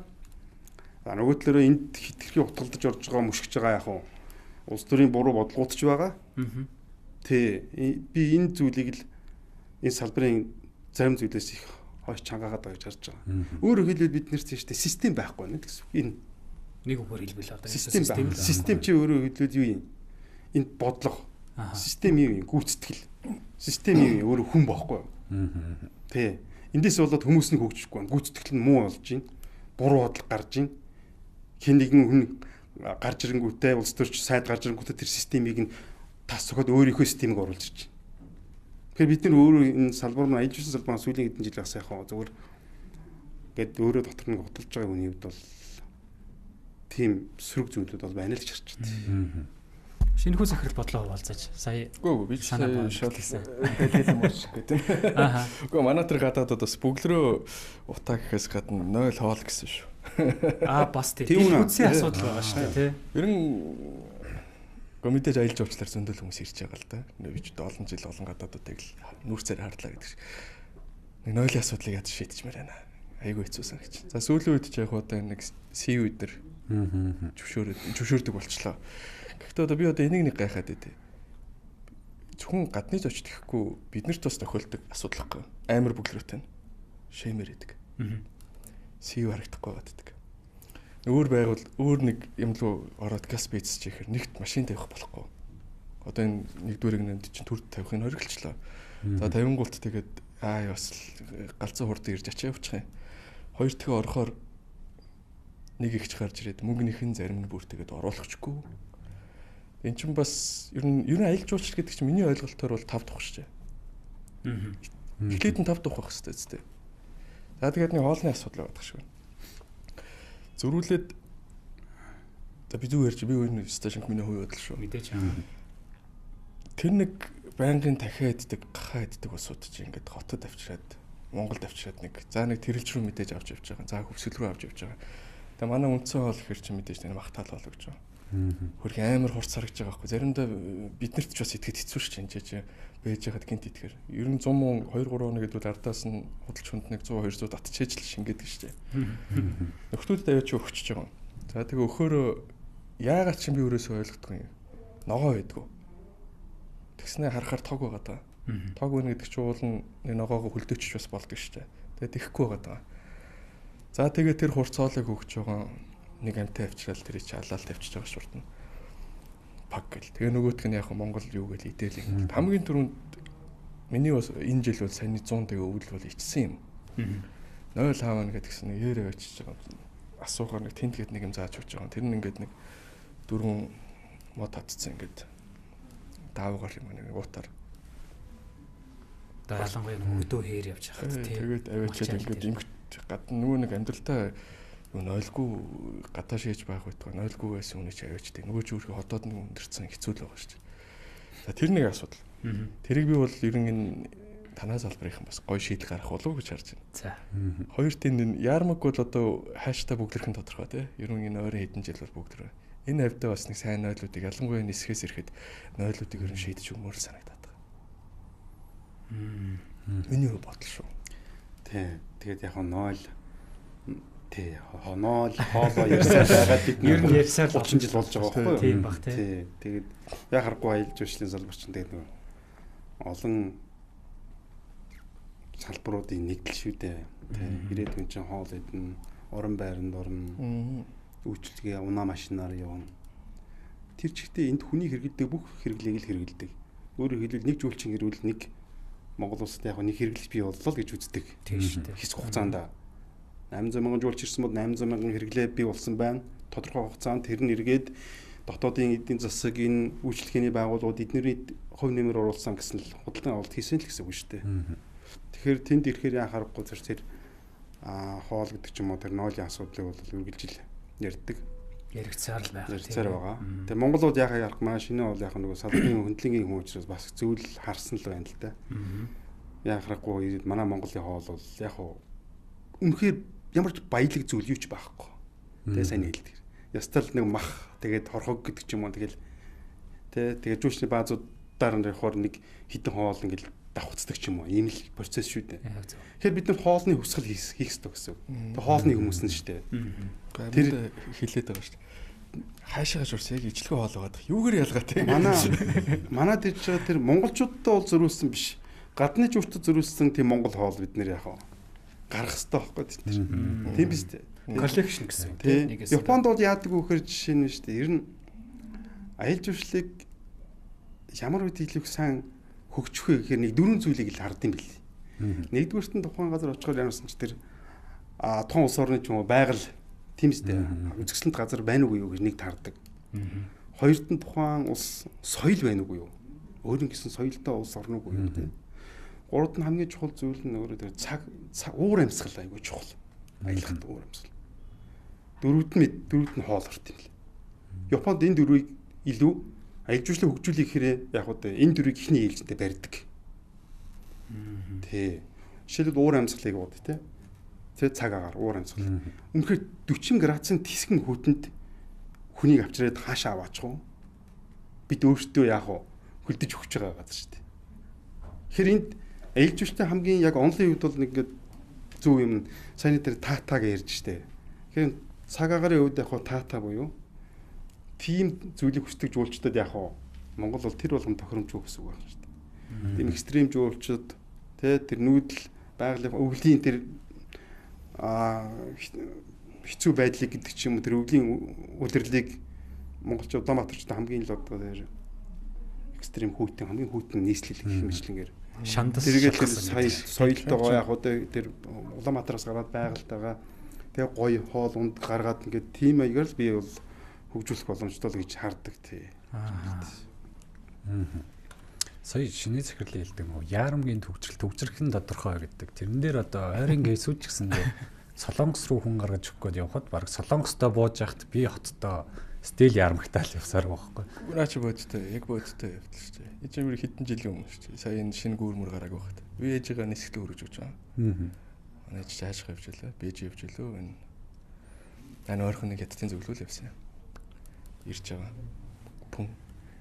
За нөгөө талаараа энд хитрхи утгалдаж орж байгаа мөшгөж байгаа яг уу улс төрийн буруу бодлогууд ч байгаа. Тэ би энэ зүйлийг л энэ салбарын зарим зүйлээс их хойш чангаагаад байгаа гэж харж байгаа. Өөрөөр хэлбэл бид нэр тийм шүү дээ систем байхгүй нэ гэсэн. Энэ нэг үгээр хэлбэл одоо систем чи өөрөөр хэлбэл юу юм? Энэ бодлого. Систем юу юм? Гүйцэтгэл. Систем юу юм? Өөрөө хүн боохгүй юу? Тий. Эндээс болоод хүмүүс нь хөгжихгүй байна. Гүйцэтгэл нь муу болж байна. Буруу бодол гарч байна. Хэн нэгэн хүн гарч ирэнгүүтээ улс төрч сайд гарч ирэнгүүтээ тэр системийг нь тас цохоод өөрийнхөө системийг оруулж ирж байна. Тэгэхээр бид нар өөрөө энэ салбар маань аялал жуулчлалын салбар сүүлийн хэдэн жил бас яг хаа зүгээр гээд өөрөө дотор нь гуталж байгаа хүний хувьд бол тийм сөрөг зүйлүүд бол байна л гэж харж байна. Шинэхүү захирал бодлоо хуваалцаач. Сая Үгүй би ч сая шал хэлээ юм шиг гэдэг. Үгүй манай тэр гадаадад бас бүглөрөө утаа гэхээс гадна 0 хоол гэсэн шүү. Аа бас тийм үндсэн асуудал байгаа шүү дээ тий. Ер нь мэдээж аялал жуулчлалаар зөндөл хүмүүс ирж байгаа л да. Би ч олон жил олон гадаадуудыг л нүүрцээр харлаа гэдэг шиг. Нэг нойлын асуудлыг яаж шийдчихмээр байна. Айгүй хэцүү санагч. За сүүлийн үед ч яг одоо нэг CV дээр зөвшөөрдөг болчлоо. Гэхдээ одоо би одоо энийг нэг гайхаад байдээ. Зөвхөн гадны зочд гэхгүй биднэрт бас тохиолдог асуудал байхгүй. Амар бүглөрөөтэй нь. Шеймэр идэг. CV харагдахгүй байдаг. Өөр байгуул өөр нэг юм руу ороод газ бийцэж ихээр нэгт машин тавих болохгүй. Одоо энэ нэгдүгээр нэмд чинь төр тавихыг хориглочлоо. За тавингуулт тэгээд аа бас галзуу хурд ирж ачаа явчих юм. Хоёр дахь орохоор нэг ихч гарч ирээд мөнгөнийх нь зарим нь бүр тэгээд оруулахчгүй. Эн чинь бас ер нь аялал жуулчлал гэдэг чинь миний ойлголтоор бол 5 тухай шүү дээ. Эхлээд нь 5 тухай байх хэрэгтэй зү. За тэгээд нэг хоолны асуудал байдаг шиг байна. Зөрүүлээд за би зүгээр ярьж би өөр сташинг миний хувь бодол шүү. Мэдээж. Тэр нэг байнгын дахиа иддэг, гахаа иддэг улсууд чинь ингээд хотод авчираад Монголд авчираад нэг за нэг тэрэлж рүү мэдээж авч явж байгаа. За хөвсгөл рүү авч явж байгаа. Тэгээ манай үндсэн хоол гэхэр чинь мэдээж нэг махтаал хоол гэж байгаа. Хөрх амар хурц харагдж байгаа байхгүй. Заримдаа биднэрт ч бас итгэхэд хэцүү ш чинь чиж байж байхад гинт итгэхэр. Ер нь 100 мөн 2 3 хоног гэдвэл ардаас нь худалч хүнд нэг 100 200 татчихэж л шингээдэг шүү дээ. Нөхдүүдэд аваач өгчөж байгаа юм. За тэгээ өхөөрөө яагаад ч юм би өөрөөсөө ойлгохгүй юм. Ногоо байдгүй. Тэгснээ харахаар тог байгаа даа. Тог үнэ гэдэг чинь уул нь нэг ногоогоо хөлдөөчж бас болдог шүү дээ. Тэгээ тэхгүй байгаа даа. За тэгээ тэр хурц хоолыг өгч байгаа нэг амтай авчраал тэрийг чи алаал тавьчихж байгаа шуртна. Пак гэл. Тэгээ нөгөөх нь яг Монгол юу гэл идээл юм. Хамгийн түрүүнд миний бас энэ жил бол саяны 100 тэгээ өвөл бол ичсэн юм. 0 хаавна гэдгсэн нэг ярэ очиж байгаа. Асуухаар нэг тэнд гээд нэг юм зааж өгч байгаа. Тэр нь ингээд нэг дөрвөн мод татцсан ингээд даавгаар юм нэг уутаар. Одоо ялангуяа нэг өдөө хээр явж байхад тий. Тэгээд аваачаад ингээд эмгт гадна нөгөө нэг амьдралтай юу нойлгүй гадаа шээж байх байтугай нойлгүй байсан хүний чи аваачдаг. Нөгөө чи өөрхөн хотод нэг өндөрцөн хэцүү л байгаа шүү дээ. За тэр нэг асуудал. Тэрийг би бол ер нь энэ танаа салбарын бас гоё шийдэл гаргах болов уу гэж харж байна. За. Хоёр тийм энэ ярмаг бол одоо хайштай бүглэрхэн тодорхой тий. Ер нь энэ ойрын хэдэн жил бол бүглэр. Энэ хавьдаа бас нэг сайн нойлуудыг ялангуяа нисхээс ирэхэд нойлуудыг ер нь шийдэж өгмөр л санагдаад байгаа. Миний бодол шүү. Тий. Тэгээд яг нойл тий хоноол хоолоо ярьсаар байгаад бид ер нь ярьсаар 30 жил болж байгаа байхгүй юу? Тийм бах тий. Тэгээд яг харахгүй аялал жуулчлалын салбар чинь тэгээд нөгөө олон салбаруудын нэгдэл шүү дээ. Тий. Ирээдүйн чинь хоол идэн, орон байранд орно. Үйлчилгээ унаа машинаар явна. Тэр чигтээ энд хүний хэрэглэдэг бүх хэрэглээг л хэрэглэдэг. Өөрөөр хэлбэл нэг жуулчин гэрүүл нэг Монгол улсад яг нэг хэрэглэж бий боллоо л гэж үздэг. Тийм шүү дээ. Хэсэг хугацаанд 800 мянган жуулч ирсэн бол 800 мянган хэрэглээ бий болсон байна. Тодорхой хугацаанд тэр нь эргээд дотоодын эдийн засаг энэ үйлчилгээний байгууллагууд эднэрийн хувь нэмэр оруулсан гэсэн л худалдан авалт хийсэн л гэсэн үг шүү дээ. Тэгэхээр тэнд ирэхээр яа харахгүй тэр тэр хоол гэдэг ч юм уу тэр нойлын асуудлыг бол үргэлжил ярьдаг. Яригцаар л байх. Яригцаар байгаа. Тэгээ Монголууд яхаа ярах маа шинэ бол яг нөгөө салбарын хөндлөнгийн хүн учраас бас зөвл харсан л байна л да. Яа харахгүй манай Монголын хоол бол яг уу үнэхээр ямар ч баялаг зүйл юу ч байхгүй. Тэгээ сайн хэлдэг. Ястал нэг мах тэгээд хорхог гэдэг ч юм уу тэгэл тэ тэгээд жуулчны баазуудаар нь явахаар нэг хитэн хоол ингээл давхцдаг ч юм уу. Ийм л процесс шүү дээ. Тэгэхээр бид нар хоолны хувьсгал хийх ёстой гэсэн үг. Тэгээ хоолны хүмүүс нь шүү дээ. Тэр хилээд байгаа шүү дээ. Хаашаа журс яг ижлэгэн хоол байгаа. Юугаар ялгаатай. Манай тэр ч тэр монголчуудтай бол зөрүүлсэн биш. Гадны жуулчдад зөрүүлсэн тийм монгол хоол бид нэр яах вэ? Гаргах ёстой байхгүй тэр. Тийм биз дээ. Коллекшн гэсэн үг тийм. Японд бол яадаг вэ гэхээр жишээ нь шүү дээ. Ер нь аялал жуулчлалыг Ямар үед илүү сайн хөгжих вэ гэхээр нэг дөрвөн зүйлийг л хардсан бэл. Нэгдүгüрт нь тухайн газар очихоор ямарсан ч тэр тухайн улс орны ч юм уу байгаль тийм үстэй үзэсгэлэнт газар байна уу юу гэж нэг таардаг. Хоёрт нь тухайн улс соёл байна уу юу? Өөр нь гэсэн соёлтой улс орн уу юу тийм. Гуравт нь хамгийн чухал зүйл нь өөрөө тэр цаг уур амьсгал айгүй чухал. Аялахад уур амьсгал. Дөрөвд нь хоол орт юм л. Японд энэ дөрвийг илүү аялал жуулчлалыг хөгжүүлэх гэхээр яг уу энэ дөрвийг эхний ээлжиндээ барьдаг. Тий. Жишээлбэл уур амьсгалыг бод тий. Тэ цаг агаар уур амьсгал. Үнэхээр 40 градусын тэсгэн хүтэнд хүнийг авчираад хаашаа аваачих уу? Бид өөрсдөө яг уу хөлдөж өгч байгаа газар шүү дээ. Тэгэхээр энд аялал жуулчлалын хамгийн яг онлын хувьд бол нэг ингээд зөв юм саяны тэр таатаг ярьж штэ. Тэгэхээр цаг агаарын хувьд яг уу таата буюу тийм зүйлийг хүсдэг жуулчдад яг уу Монгол бол тэр болгон тохиромжгүй гэсэн үг байна шүү дээ. Тийм экстрим жуулчд тэ тэр нүүдэл байгалийн өвлийн тэр хэцүү байдлыг гэдэг ч юм уу тэр өвлийн улирлыг монголч Улаанбаатарчдад хамгийн л одоо тэр экстрим хүйтэн хамгийн хүйтэн нийслэл гэх мэтлэнгээр шандас тэргээл тэр соёлтойгоо яг уу тэр Улаанбаатараас гараад байгальтайгаа тэгээ гоё хоол унд гаргаад ингээд тийм маягаар л би бол хөгжүүлэх боломжтой л гэж хардаг тий. Сая шинэ захирлын хэлдэг нөө яармгийн төгжрөл төгжрөх нь тодорхой гэдэг. Тэрэн дээр одоо ойрын кейсүүд ч гэсэндээ Солонгос руу хүн гаргаж өгөх гээд явхад баг Солонгостой бууж яхад би хоттой стил яармагтай л явсаар байгаа байхгүй. Наа чи бодтой, яг бодтой явдал шүү дээ. Энд чинь хэдэн жилийн өмнө шүү дээ. Сая энэ шинэ гүүрмөр гараагүй байхад. Би ээжигээ нисгэлээ өргөж өгч байгаа. Манай ээж цаашгаа явж байлаа. Би ээж явж байлоо. Энэ тань ойрхон нэг хятадын зөвлөл явсан юм. Ирж байгаа. Пүн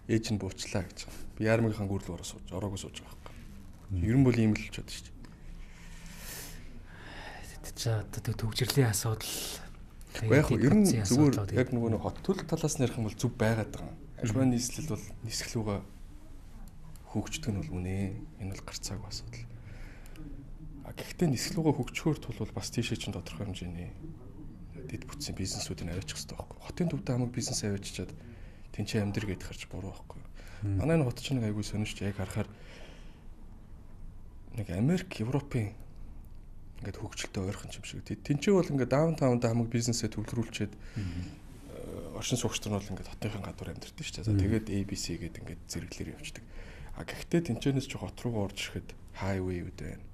ээж нь буучлаа гэж байгаа. Би яармагийнхаа гүрл ороо сууж, ороогүй сууж байгаа байхгүй. Ер нь бол ийм л болчиход шүү дээ. Тэ чи одоо төгжрлийн асуудал. Яг ер нь зүгээр яг нөгөө нэг хот төлөв талаас нь ярих юм бол зүв байгаад байгаа. Альва нийслэл бол нисгэлүүгээ хөгждөг нь бол үнэ. Энэ бол гарцаагүй асуудал. А гэхдээ нисгэлүүгээ хөгжөхөөр тул бол бас тийшээ чинь тодорхой хэмжээний дэд бүтцийн бизнесүүдийг аваачих хэрэгтэй байхгүй. Хотын төвдөө хамаг бизнес аваачичаад тэнцээ амьдр гэдээ харж буруу байхгүй. Манай энэ хот чинь нэг айгүй сонирч яг харахаар нэг Америк, Европын ингээд хөгжилтэй ойрхон юм шиг. Тэнцээ бол ингээд даунтаунд хамаг бизнесээ төвлөрүүлчихэд оршин суугч нар бол ингээд хотынхын гадуур амьдардаг шүү дээ. За тэгээд ABC гэдэг ингээд зэрэглэр явждаг. А гэхдээ тэнцэнээс чи хот руу орж ирэхэд хайвейуд байна.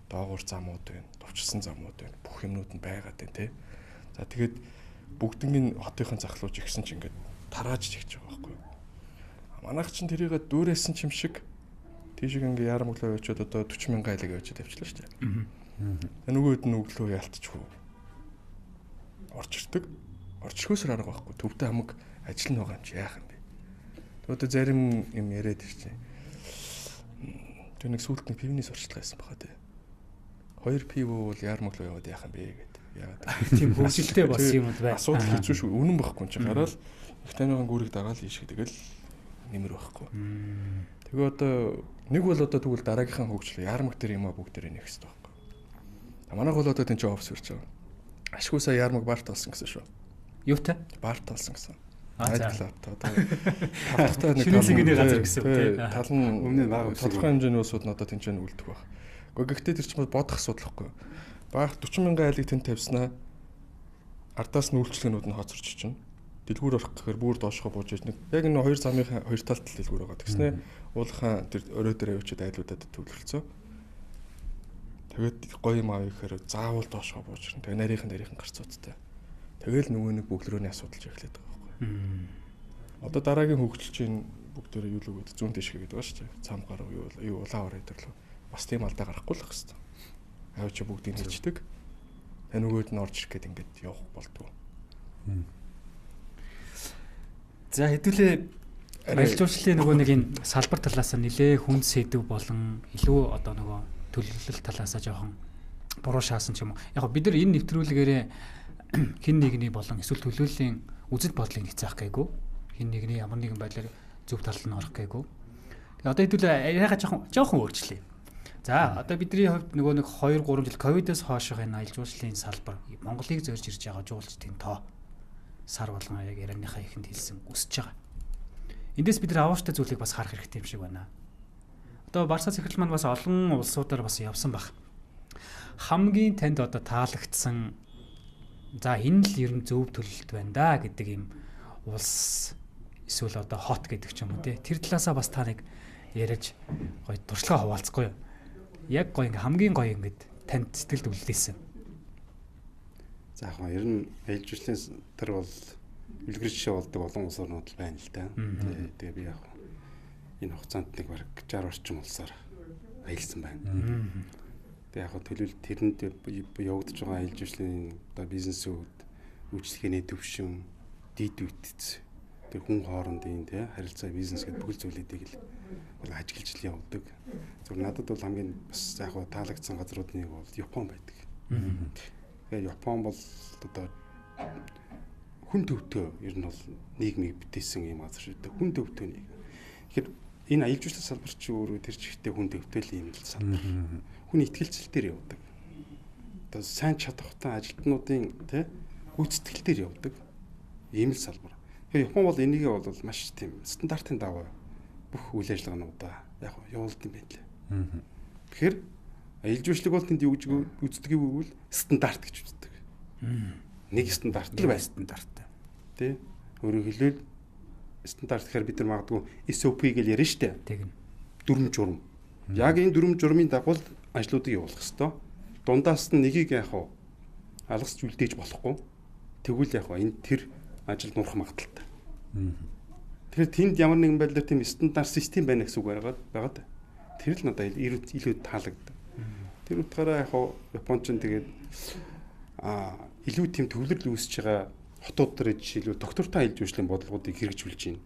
Доогуур замууд байна, тувчсан замууд байна. Бүх юмнууд нь байгаад байна тий. За тэгээд бүгднгийн хотынхын захлууж ихсэн чинь ингээд тарааж чигч байгаа байхгүй юу. Манайх чинь тэрийгэ дүүрээсэн чим шиг тийшээ ингээ яармаглаа явуучаад одоо 40 мянган айлаг явуучаад явчлаа шүү дээ. Тэгээ нөгөөд нь өглөө ялтчихгүй орж ирдэг. Орж ирэхөөс арга байхгүй. Төвдөө хамаг ажил нь байгаа юм чи яах юм бэ? Тэгээ одоо зарим юм яриад ирчих. Тэр нэг сүүлд нэг пивний сурчлага байсан баха тий. 2 пив бол яармаглаа яваад яах юм бэ гэдэг. Яагаад тийм хөгжилтэй болсон юм бол бай. Асуудал хэцүү шүү. Үнэн байхгүй юм чи гараал их таныхан гүрийг дагаал ийш тэгэл нэмэр байхгүй. Тэгээ одоо нэг бол одоо тэгвэл дараагийнхаа хөгжил яармаг дээр юм а бүгдээрээ нэх хэрэгтэй байхгүй. Манайх бол одоо тэнцээ офис ирж байгаа. Ашгүй сая яармаг барт болсон гэсэн шүү. Юутай? Барт болсон гэсэн. Night club та одоо тавтахтай нэг шинэ газар гэсэн үг тийм. Тал нь өмнө нь бага тодорхой хэмжээний улсууд нь одоо тэнцээ үлдэх байх. Гэхдээ тэр чинь бодох асуудал байхгүй. Баах 40 мянган айлыг тэнд тавьснаа ардаас нь үйлчлэгнүүд нь хоцорч чинь. Дэлгүүр орох гэхээр бүр доошгоо бууж иж нэг яг энэ хоёр замын хоёр талд л дэлгүүр байгаа. Тэгснэ уулынхаа тэр орой дээр авчиад айлуудад төвлөрөлцөө. Тэгээд гоё юм авъя гэхээр заавал доошгоо бууж ирнэ. Тэгээ нарийнхан гарцуудтай. Тэгэл нөгөө нэг бөглөрөөний асуудал эхлээд байгаа байхгүй. Одоо дараагийн хөгжил чинь бүгдээрээ юу л өгöd зүүн тийш гэдэг байгаа шүү дээ. Цам гарав юу улаан орой өдөрлөө. Бас тийм алдаа гарахгүй л байх хэвээр. Авчи бүгдийг хийчдэг. Тэгээ нөгөөд нь орж ирэх гээд ингээд явах болдгоо. За хэдүүлээ аялал жуулчлалын нөгөө нэг энэ салбар талаас нь нэлээ хүнд сэдв болон илүү одоо нөгөө төлөвлөлт талаасаа жоохон буруу шаасан ч юм уу. Яг бид нар энэ нэвтрүүлгээрээ хэн нэгний болон эсвэл төлөөллийн үзэл бодлыг нэгцээх гээгүй. Хэн нэгний ямар нэгэн байдлаар зөв талд нь орох гээгүй. Тэгээ одоо хэдүүлээ яриагаа жоохон өөрчлөе. За одоо бидний хувьд нөгөө нэг 2 3 жил ковидоос хойших энэ аялал жуулчлалын салбар Монголыг зорж ирж байгаа жуулчдын тоо сар болгон яг ярианыхаа ихэнд хэлсэн өсөж байгаа. Эндээс бид нар авууштай зүйлийг бас харах хэрэгтэй юм шиг байна. Одоо Барса захирал маань бас олон улсуудаар бас явсан баг. Хамгийн танд одоо таалагдсан за энэ л ер нь зөв төлөлт байна да гэдэг юм улс эсвэл одоо хот гэдэг ч юм уу те. Тэр талаасаа бас та нэг яриач гоё туршлага хуваалцахгүй юу? Яг гоё ингээ хамгийн гоё ингээд танд сэтгэлд үлдээсэн. За яг нь ер нь аялал жуулчлалын тэр бол үлгэр жишээ болдог олон улс орнууд л байна л да. Тэгээ би яг энэ хугацаанд нэг бараг 60 орчим улсаар аялсан байна. Тэгээ яг төлөвлөлт тэрэнд явагдаж байгаа аялал жуулчлалын одоо бизнесүүд, үйлчилгээний төвшин, дид үтц, тэг хүн хоорондын тий харилцаа бизнес гэдэг бүхэл зүйлүүдийг л бол ажиглаж л явдаг. Зөв надад бол хамгийн бас яг таалагдсан газрууд нэг бол Япон байдаг. Тэгээ Япон бол одоо хүн төвтөө ер нь бол нийгмийг бүтээсэн юм газар шүү дээ. Хүн төвтөө нэг. Тэгэхээр энэ аялал жуулчлал салбар чи өөрөө тэр чигтээ хүн төвтөө л юм л салбар. Хүн итгэлцэл дээр явдаг. Одоо сайн чадвартай ажилтнуудын тий гүйцэтгэл дээр явдаг ийм л салбар. Тэгэхээр Япон бол энийгээ бол маш тийм стандартын дагуу бүх үйл ажиллагаануудаа яг явуулд юм байна лээ. Тэгэхээр аялал жуулчлалыг бол тэнд юу гэж үздэг юм бол стандарт гэж үздэг. Нэг стандарт л байна. Стандарттай. Тэ? Өөрөөр хэлбэл стандарт гэхээр бид нар магадгүй SOP гэж ярина штэ. Тэгнь. Дүрм журм. Яг энэ дүрм журмын дагуу ажлуудыг явуулах хэвээр. Дундаас нь нэгийг яг хав алгасч үлдээж болохгүй. Тэгвэл яг энэ тэр ажил нурах магадaltaй. Тэгэхээр тэнд ямар нэгэн байдлаар тийм стандарт систем байна гэсэн үг байгаад. Тэр л надад илүү таалагдав. Тэр утгаараа яг Японч нь тэгээд илүү тийм төвлөрөл үүсэж байгаа хотууд дээр жишээлбэл доктортой аялал жуулчлалын бодлогоодыг хэрэгжүүлж байна.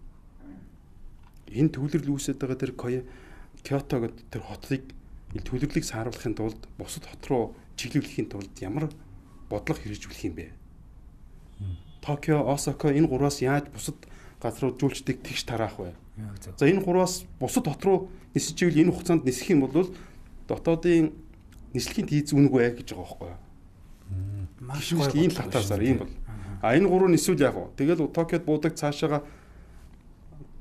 Энэ төвлөрөл үүсэж байгаа тэр Киото гэдэг тэр хотыг төвлөрлийг сааруулахын тулд бусад хот руу чиглүүлэхийн тулд ямар бодлого хэрэгжүүлэх юм бэ? Токио, Осака энэ гурваас яаж бусад газрууд жуулчдыг тэгш тараах вэ? За энэ гурваас бусад хот руу нисэж ивэл энэ хугацаанд нисэх юм бол дотоодын нислэгийн тийз үнэгүй гэж байгаа байхгүй юу? Маш гоё ийм татаасаар ийм бол. А энэ гурав нисвэл яг уу. Тэгэл Токиод буудаг цаашаага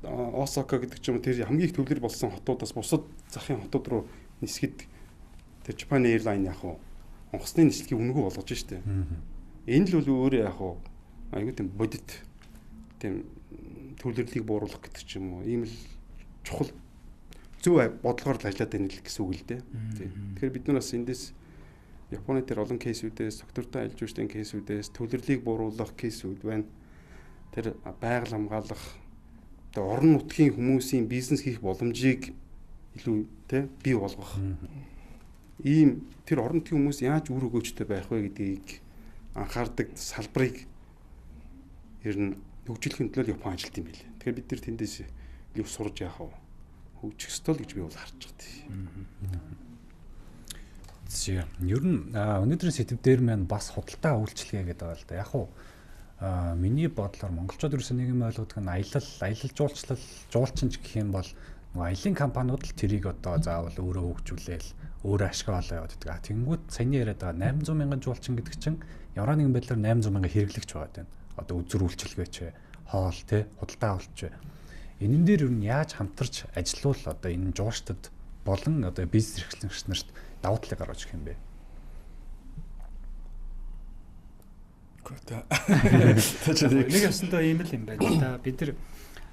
Осака гэдэг ч юм уу тэр хамгийн их төвлөр болсон хотуудаас бусад захын хотууд руу нисгэд тэр Japan Airline яг уу онгоцны нислэгийг үнэгүй болгож штэ. Энэ л бол өөрөө яг уу айгүй тийм бодит тийм төвлөрлийг бууруулах гэдэг ч юм уу ийм л чухал зөв бодлогоор л ажиллаад байна л гэсэн үг л дээ. Тэгэхээр бид нар бас эндээс Японы тэр олон кейсүүдээс, доктортой аялал жуулчлалын кейсүүдээс төвлөрлийг бууруулах кейсүүд байна. Тэр байгаль хамгаалах, одоо орон нутгийн хүмүүсийн бизнес хийх боломжийг илүү тэ бий болгох. Ийм тэр орон нутгийн хүмүүс яаж үр өгөөжтэй байх вэ гэдгийг анхаардаг салбарыг ер нь хөгжүүлэхийн төлөө Япон ажилт юм билээ. Тэгэхээр бид нар тэндээс илүү сурж яах вэ? Хөгжих ёстой л гэж би бол харж байгаа. Зэ. Ер нь өнөөдрийн сэдэв дээр маань бас худалдаа үйлчилгээ гэдэг байгаа л да. Яг уу миний бодлоор монголчууд ерөөсөө нэг юм ойлгодог нь аялал жуулчлал, жуулчин ч гэх юм бол нөгөө аялын компаниуд л тэрийг одоо заавал өөрөө хөгжүүлээл, өөрөө ашиг олоо яваад байдаг. Тэнгүүд саяны яриад байгаа 800 мянган жуулчин гэдэг чинь ямар нэгэн байдлаар 800 мянган хэрэглэгч байгаа юм. Одоо үзүр үйлчилгээч, хоол те, худалдаа авалч. Энэн дээр ер нь яаж хамтарч ажиллавал одоо энэ жуулчдад болон одоо бизнес эрхлэгч нарт давуу талыг гаргаж ирэх юм бэ? Нэг ёсондоо ийм л юм байна л да. Бид нар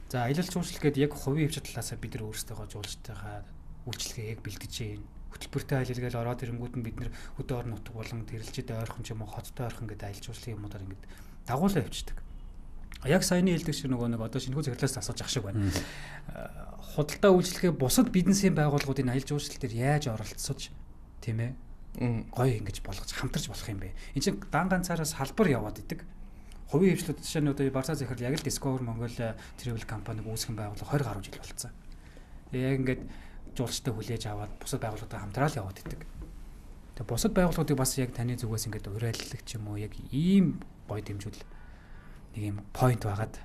за аялал жуулчлал гэдэг яг хувийн хвшил талаасаа бид нар өөрсдийнхөө жуулчдынхаа үйлчилгээ яг бэлдэж байна. Хөтөлбөртэй аялал гэж ороод ирэнгүүд нь бид нар хөдөө орон нутаг болон тэрэлжид ойрхон ч юм уу хоттой ойрхон гэдэг аялал жуулчлалын юмудаар ингээд дагуулаа явчихдаг. Яг саяны хэлдэг шиг нөгөө нэг одоо шинэхүү захирлаас асууж ах шиг байна. Худалдаа үйлчилгээ бусад бизнесийн байгууллагуудын аялал жуулчлал дээр яаж оролцож тийм ээ гоё ингэж болгож хамтарч болох юм бэ? Энд чинь дан ганцаараа салбар яваад идэг. Хувийн хвшлүүд жишээ нь одоо Барса захирал яг л Discover Mongolia Travel компаниг үүсгэн байгуулах 20 гаруй жил болцсон. Яг ингээд жуулчтай хүлээж аваад бусад байгууллагуудтай хамтраал яваад идэг. Тэгээ бусад байгууллагуудыг бас яг таны зүгээс ингээд уриалдаг ч юм уу яг ийм гоё дэмжүүл нэг юм point байгаад.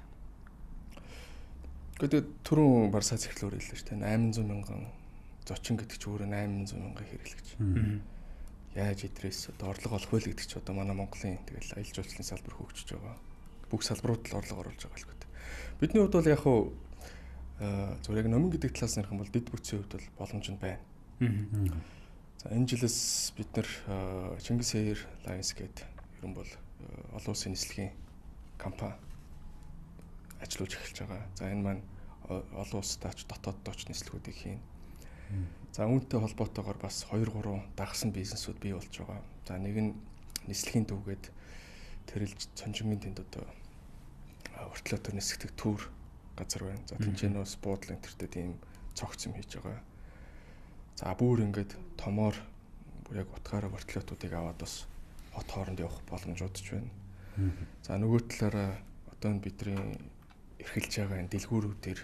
Гэхдээ түрүүн Барса захирал өөр хэллээ шүү дээ. 800 мянган зочин гэдэг чинь өөрөө 800 мянган хэрэглэгч. Яаж идрээс одоо орлого олох вэ гэдэг чинь одоо манай Монголын тэгэл аялал жуулчлалын салбар хөгжиж байгаа. Бүх салбарууд л орлого оруулж байгаа л гэдэг. Бидний хувьд бол яг хуу Зүгээр яг номин гэдэг талаас нь ярих юм бол дэд бүтцийн хувьд бол боломж нь байна. За энэ жилээс бид нэр Чингис Airlines гэдэг ер нь бол олон улсын нислэгийн компани ажиллуулж эхэлж байгаа. За энэ маань олон улстай ч дотооддоо ч нислэгүүдийг хийн. За үүнтэй холбоотойгоор бас 2 3 дагсан бизнесүүд бий болж байгаа. За нэг нь нислэгийн дүүгээд тэрэлж цонжингийн тэнд одоо вертолетоор нисгдэг түр газар байна. За тэнцэнээс буудлын тэртээ тийм цогц юм хийж байгаа. За бүр ингээд томоор бүр яг утгаараа вертолетуудыг аваад бас хот хооронд явах боломжууд ч байна. За нөгөө талаараа одоо энэ бидний эрхэлж байгаа энэ дэлгүүрүүдээр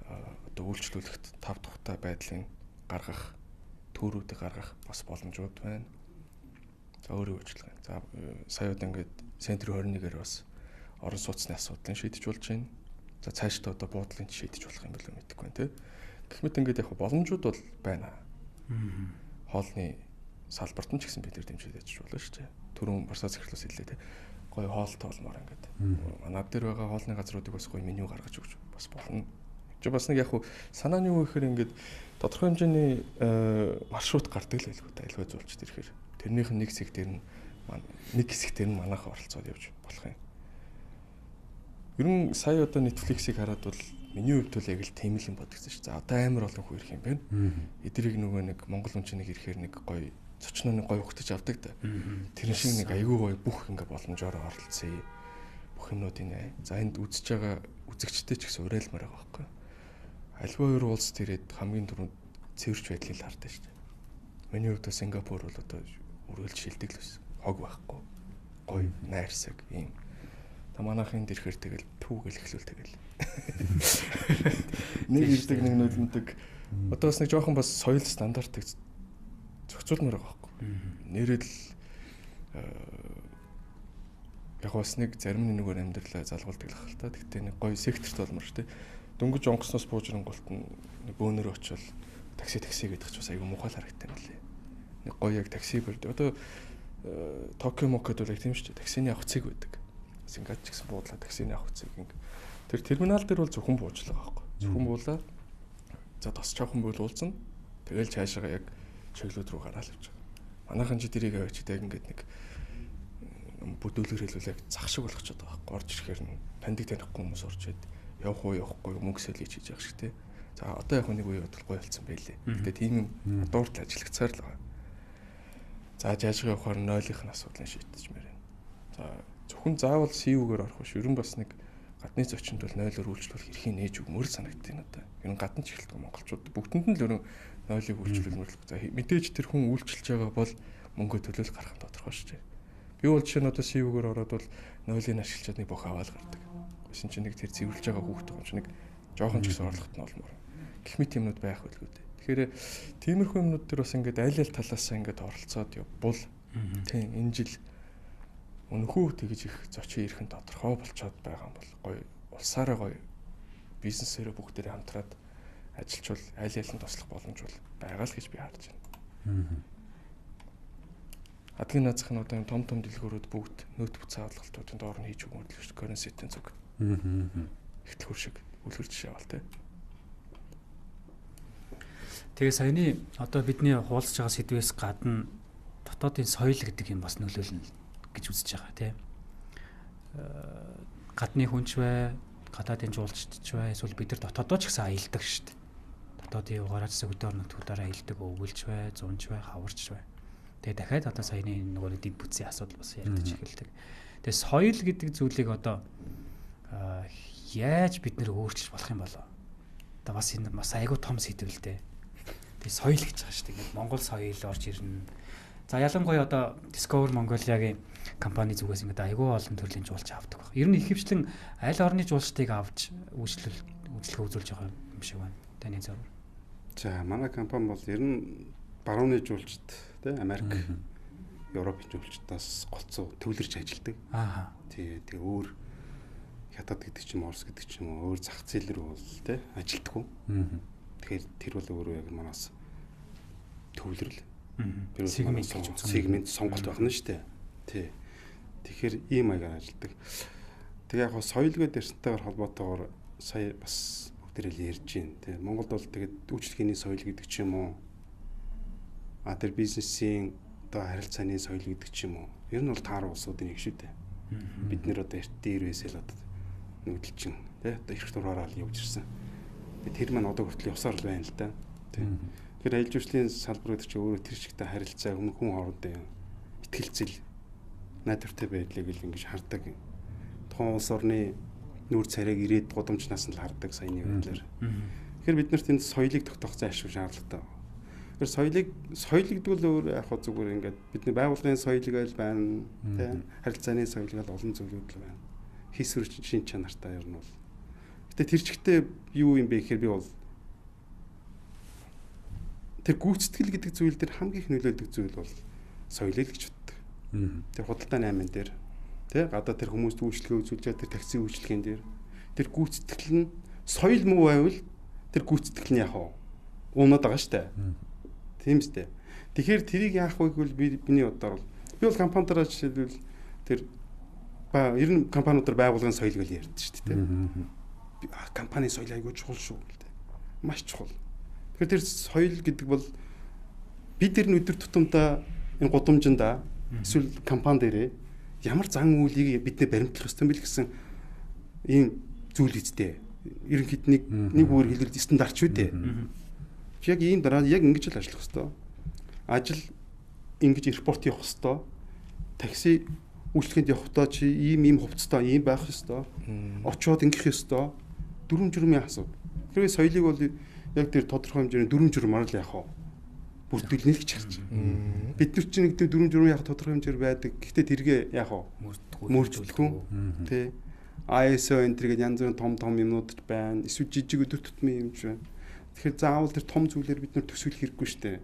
одоо үйлчлүүлэхт тав тухтай байдлыг гаргах, төрүүдийг гаргах бас боломжууд байна. За өөрөө үйлчлэх. За саяуд ингээд Центр 21-ээр бас орон сууцны асуудлыг шийдэж болж байна. За цаашдаа одоо буудлын шийдэж болох юм болов мэдэхгүй байна те. Гэх мэт ингээд яг боломжууд бол байна. Хоолны салбарт нь ч гэсэн бид нар дэмжиж ажиллаж болно шүү дээ. Түрүүн Барсаа захирлаас хэллээ те. Гоё хоолтой болмоор ингээд. Манай дээр байгаа хоолны газруудыг бас гоё меню гаргаж өгч бас болно. Чи бас нэг яг санааны юу гэхээр ингээд тодорхой хэмжээний маршрут гардаг л байлгүй та айлгүй зуулчд ирэхээр. Тэрнийх нь нэг хэсэг дээр нь нэг хэсэг дээр нь манайхан оролцоод явж болох юм. Ер нь сая одоо Netflix-ийг хараад бол миний хувьд бол яг л тийм л юм бодогдсон шүү. За одоо амар олон хүн ирэх юм байна. Эдрийг нөгөө нэг Монгол хүн чинь нэг ирэхээр нэг гоё зочноо нэг гоё ухтаж авдаг да. Тэр шиг нэг айгүй гоё бүх ингээ боломжоор оролцъё. Бүх юмнуудыг нэ. За энд үзэж байгаа үзэгчтэй ч гэсэн уриалмаар байгаа байхгүй. Альва хоёр улс тэрээд хамгийн түрүүнд цэвэрч байдлыг хардаг шүү дээ. Миний хувьд Сингапур бол одоо үргэлж шилдэг л байсан. Хог байхгүй. Гоё найрсаг ийм. Та манайхын ирэхээр тэгэл түүгэл эхлүүл тэгэл. Нэг ирдэг нэг нүлэндэг. Одоо бас нэг жоохон бас соёл стандартыг зохицуулмаар байгаа байхгүй. Нэрэл яг бас нэг зарим нэг нөгөө амьдралаа залгуулдаг л хэл та. Тэгтээ нэг гоё секторт болмоор шүү дээ. Дөнгөж онгоцноос бууж ирэнгуут нь нэг бөөнөр очивол такси гэдэг ч бас айгүй муухай харагдсан юм лээ. Нэг гоё яг такси барьд. Одоо Токио Мокод бол яг тийм шүү дээ. Таксины авцыг байдаг. Сингапур ч гэсэн буудлаа таксины авцыг ингэ. Тэр терминал дээр бол зөвхөн буучлаа байхгүй. Зөвхөн буулаа. За тос чавхан бол уулзна. Тэгэл цаашаа яг чиглүүд рүү гараал явж байгаа. Манайхан чи тэрийг авчид яг ингээд нэг бүдүүлгэр хэлвэл яг зах шиг болгочод байгаа байхгүй. Орж ирэхээр нь таньдаг танихгүй хүмүүс орж ирээд явах уу явахгүй мөнгө сэлж хийж байгаа шиг те. За одоо яг нэг үе бодол гоё болсон байлээ. Гэтэ тийм юм дууртал ажиллагцаар л байгаа. За жаажгаа явахаар нойлынх нь асуудлыг шийдчихмээр байна. За зөвхөн заавал CU-гээр орох биш. Ер нь бас нэг гадны зочинд бол нойлоор үйлчлүүлэх эрхийг нээж өгмөр санагддаг надад. Ер нь гадна ч эхэлдэг монголчууд бүгдэнд нь л ер нь нойлыг үйлчлүүлмөр л. За мэдээж тэр хүн үйлчилж байгаа бол мөнгө төлөөл гарах нь тодорхой шүү дээ. Би бол жишээ нь одоо CU-гээр ороод бол нойлыг ашиглачаад нэг бох аваад гардаг. Гэсэн чинь нэг тэр цэвэрлж байгаа хүүхэд байгаа юм чинь нэг жоохон ч гэсэн орлогот нь олмоор. Гэх мэт юмнууд байх байлгүй дээ. Тэгэхээр тиймэрхүү юмнууд төр бас ингээд аль аль талаасаа ингээд оролцоод явбал тийм энэ жил өнөхөө тэгж их зочин ирэх нь тодорхой болцоод байгаа юм бол гоё улсаараа гоё бизнесээрээ бүгдээрээ хамтраад ажиллачвал аль аль нь туслах боломж бол байгаа л гэж би харж байна. Адгийн наазах нь одоо юм том том дэлгүүрүүд бүгд нөт бүцээ хадгалтуудын доор нь хийж өгмөр л шүү дээ. Currency-ийн зүг. Ихтлхүр шиг үлгэр жишээ авал тэ. Тэгээ саяны одоо бидний хуваалцж байгаа сэдвээс гадна дотоодын соёл гэдэг юм бас нөлөөлнө гэж үзэж байгаа тийм. Гадны хүнч бай, гадаадын жуулчдч бай, эсвэл бид нар дотоодоо ч гэсэн аялдаг шүү дээ. Дотоодын югаараа ч гэсэн хөдөө орон нутгуудаараа аялдаг, өвгөлж бай, зунж бай, хаварч бай. Тэгээ дахиад одоо саяны нөгөө дэд бүтцийн асуудал бас яригдаж эхэлдэг. Тэгээ соёл гэдэг зүйлийг одоо яаж бид нэр өөрчилж болох юм болоо? Одоо бас энэ бас айгүй том сэдв л дээ. Тэгээ соёл гэж байгаа шүү дээ. Ингээд Монгол соёл орж ирнэ. За ялангуяа одоо Discover Mongolia-гийн компани зүгээс ингээд айгүй олон төрлийн жуулч авдаг баг. Ер нь ихэвчлэн аль орны жуулчдыг авч үйлчлэгээ үзүүлж байгаа юм шиг байна. Таны зөв. За манай компани бол ер нь барууны жуулчд тий Америк, Европын жуулчдаас голцоо төвлөрч ажилладаг. Аа. Тий тэгээ өөр Хятад гэдэг ч юм уу, Орос гэдэг ч юм уу өөр зах зээл рүү бол тий ажилтгүй. Тэгэхээр тэр бол өөрөө яг манаас төвлөрөл. Сегмент гэж үзсэн. Сегмент сонголт байх нь шүү дээ. Тий. Тэгэхээр ийм маягаар ажилладаг. Тэгээ яг соёл гээд ярьсантайгаар холбоотойгоор сая бас Бүгдээрээ л ярьж байна тий. Монголд бол тэгээд үйлчлэгээний соёл гэдэг ч юм уу. А тэр бизнесийн одоо харилцааны соёл гэдэг ч юм уу. Ер нь бол таар улсуудын нэг шүү дээ. Бид нэр одоо эрт дээрээс л одоо нүүдэлчин тий одоо эрх дураараа л явж ирсэн. Тэр маань одоо хүртэл явсаар л байна л да. Тий. Тэгэхээр аялал жуулчлалын салбар гэдэг чинь өөрөө тэр чигтээ харилцаа хүн хоорондын итгэлцэл найдвартай байдлыг л ингэж хардаг. Тухайн улс орны нүүр царайг ирээд гудамжнаас нь л хардаг саяны байдлаар. Тэгэхээр бид нарт энэ соёлыг тогтоох зайлшгүй шаардлагатай. Тэгэхээр соёл гэдэг нь өөр яг хөө зүгээр ингээд бидний байгууллагын соёлыг айл байна, тий харилцааны соёлыг л олон зүйлүүд л байна. Хийсвэр шин чанартай ер нь бол. Гэтэ тэр чигтээ юу юм бэ гэхээр би бол тэр гүйцэтгэл гэдэг зүйл дээр хамгийн их нөлөөлдөг зүйл бол соёл л гэж боддог. Тэр худалдааны айман дээр тий гадаа тэр хүмүүст үйлчлэгээ үзүүлж байгаа тэр такси үйлчлэгийн дээр тэр гүйцэтгэл нь соёл муу байвал тэр гүйцэтгэл нь яг унаад байгаа штэ. Тийм үстэй. Тэгэхээр тэрийг яах вэ гэвэл миний бодлоор бол би бол компаниараа жишээлбэл тэр ер нь компаниудаар байгууллагын соёл гэж ярьдэн шүү дээ. Компани соёл айгүй чухал шүү гэдэг. Маш чухал. Тэгэхээр тэр соёл гэдэг бол бид тэр нь өдөр тутамдаа энэ гудамжиндаа эсвэл компани дээрээ ямар зан үйлийг бидний баримтлах ёстой юм бэл гэсэн ийм зүйл үсттэй. Ерөнхийд нэг үгээр хэлбэл стандарт шүү дээ. Яг ийм дараа яг ингэж л ажиллах ёстой. Ажил ингэж аэропорт явах ёстой. Такси үйлчлэгэнд явахдаа чи ийм хувцастай ийм байх ёстой. Очоод ингэх ёстой. Дүрм журмын асуудал. Тэгэхээр соёлыг бол яг тэр тодорхой хэмжээний дүрм журмаар л яах вэ? Бүрдүүлнэ л гэж харж байна. Бид нар чинь нэг дүрм журм яах тодорхой хэмжээр байдаг. Гэхдээ тэргээ яах вэ? Мөрдөлгүй. Тэ. ISO энэ төргээд янз бүрийн том том юмнууд ч байна. Эсвэл жижиг өдөр тутмын юм ч байна. Тэгэхээр заавал тэр том зүйлээр бид нар төсөөлөх хэрэггүй шүү дээ.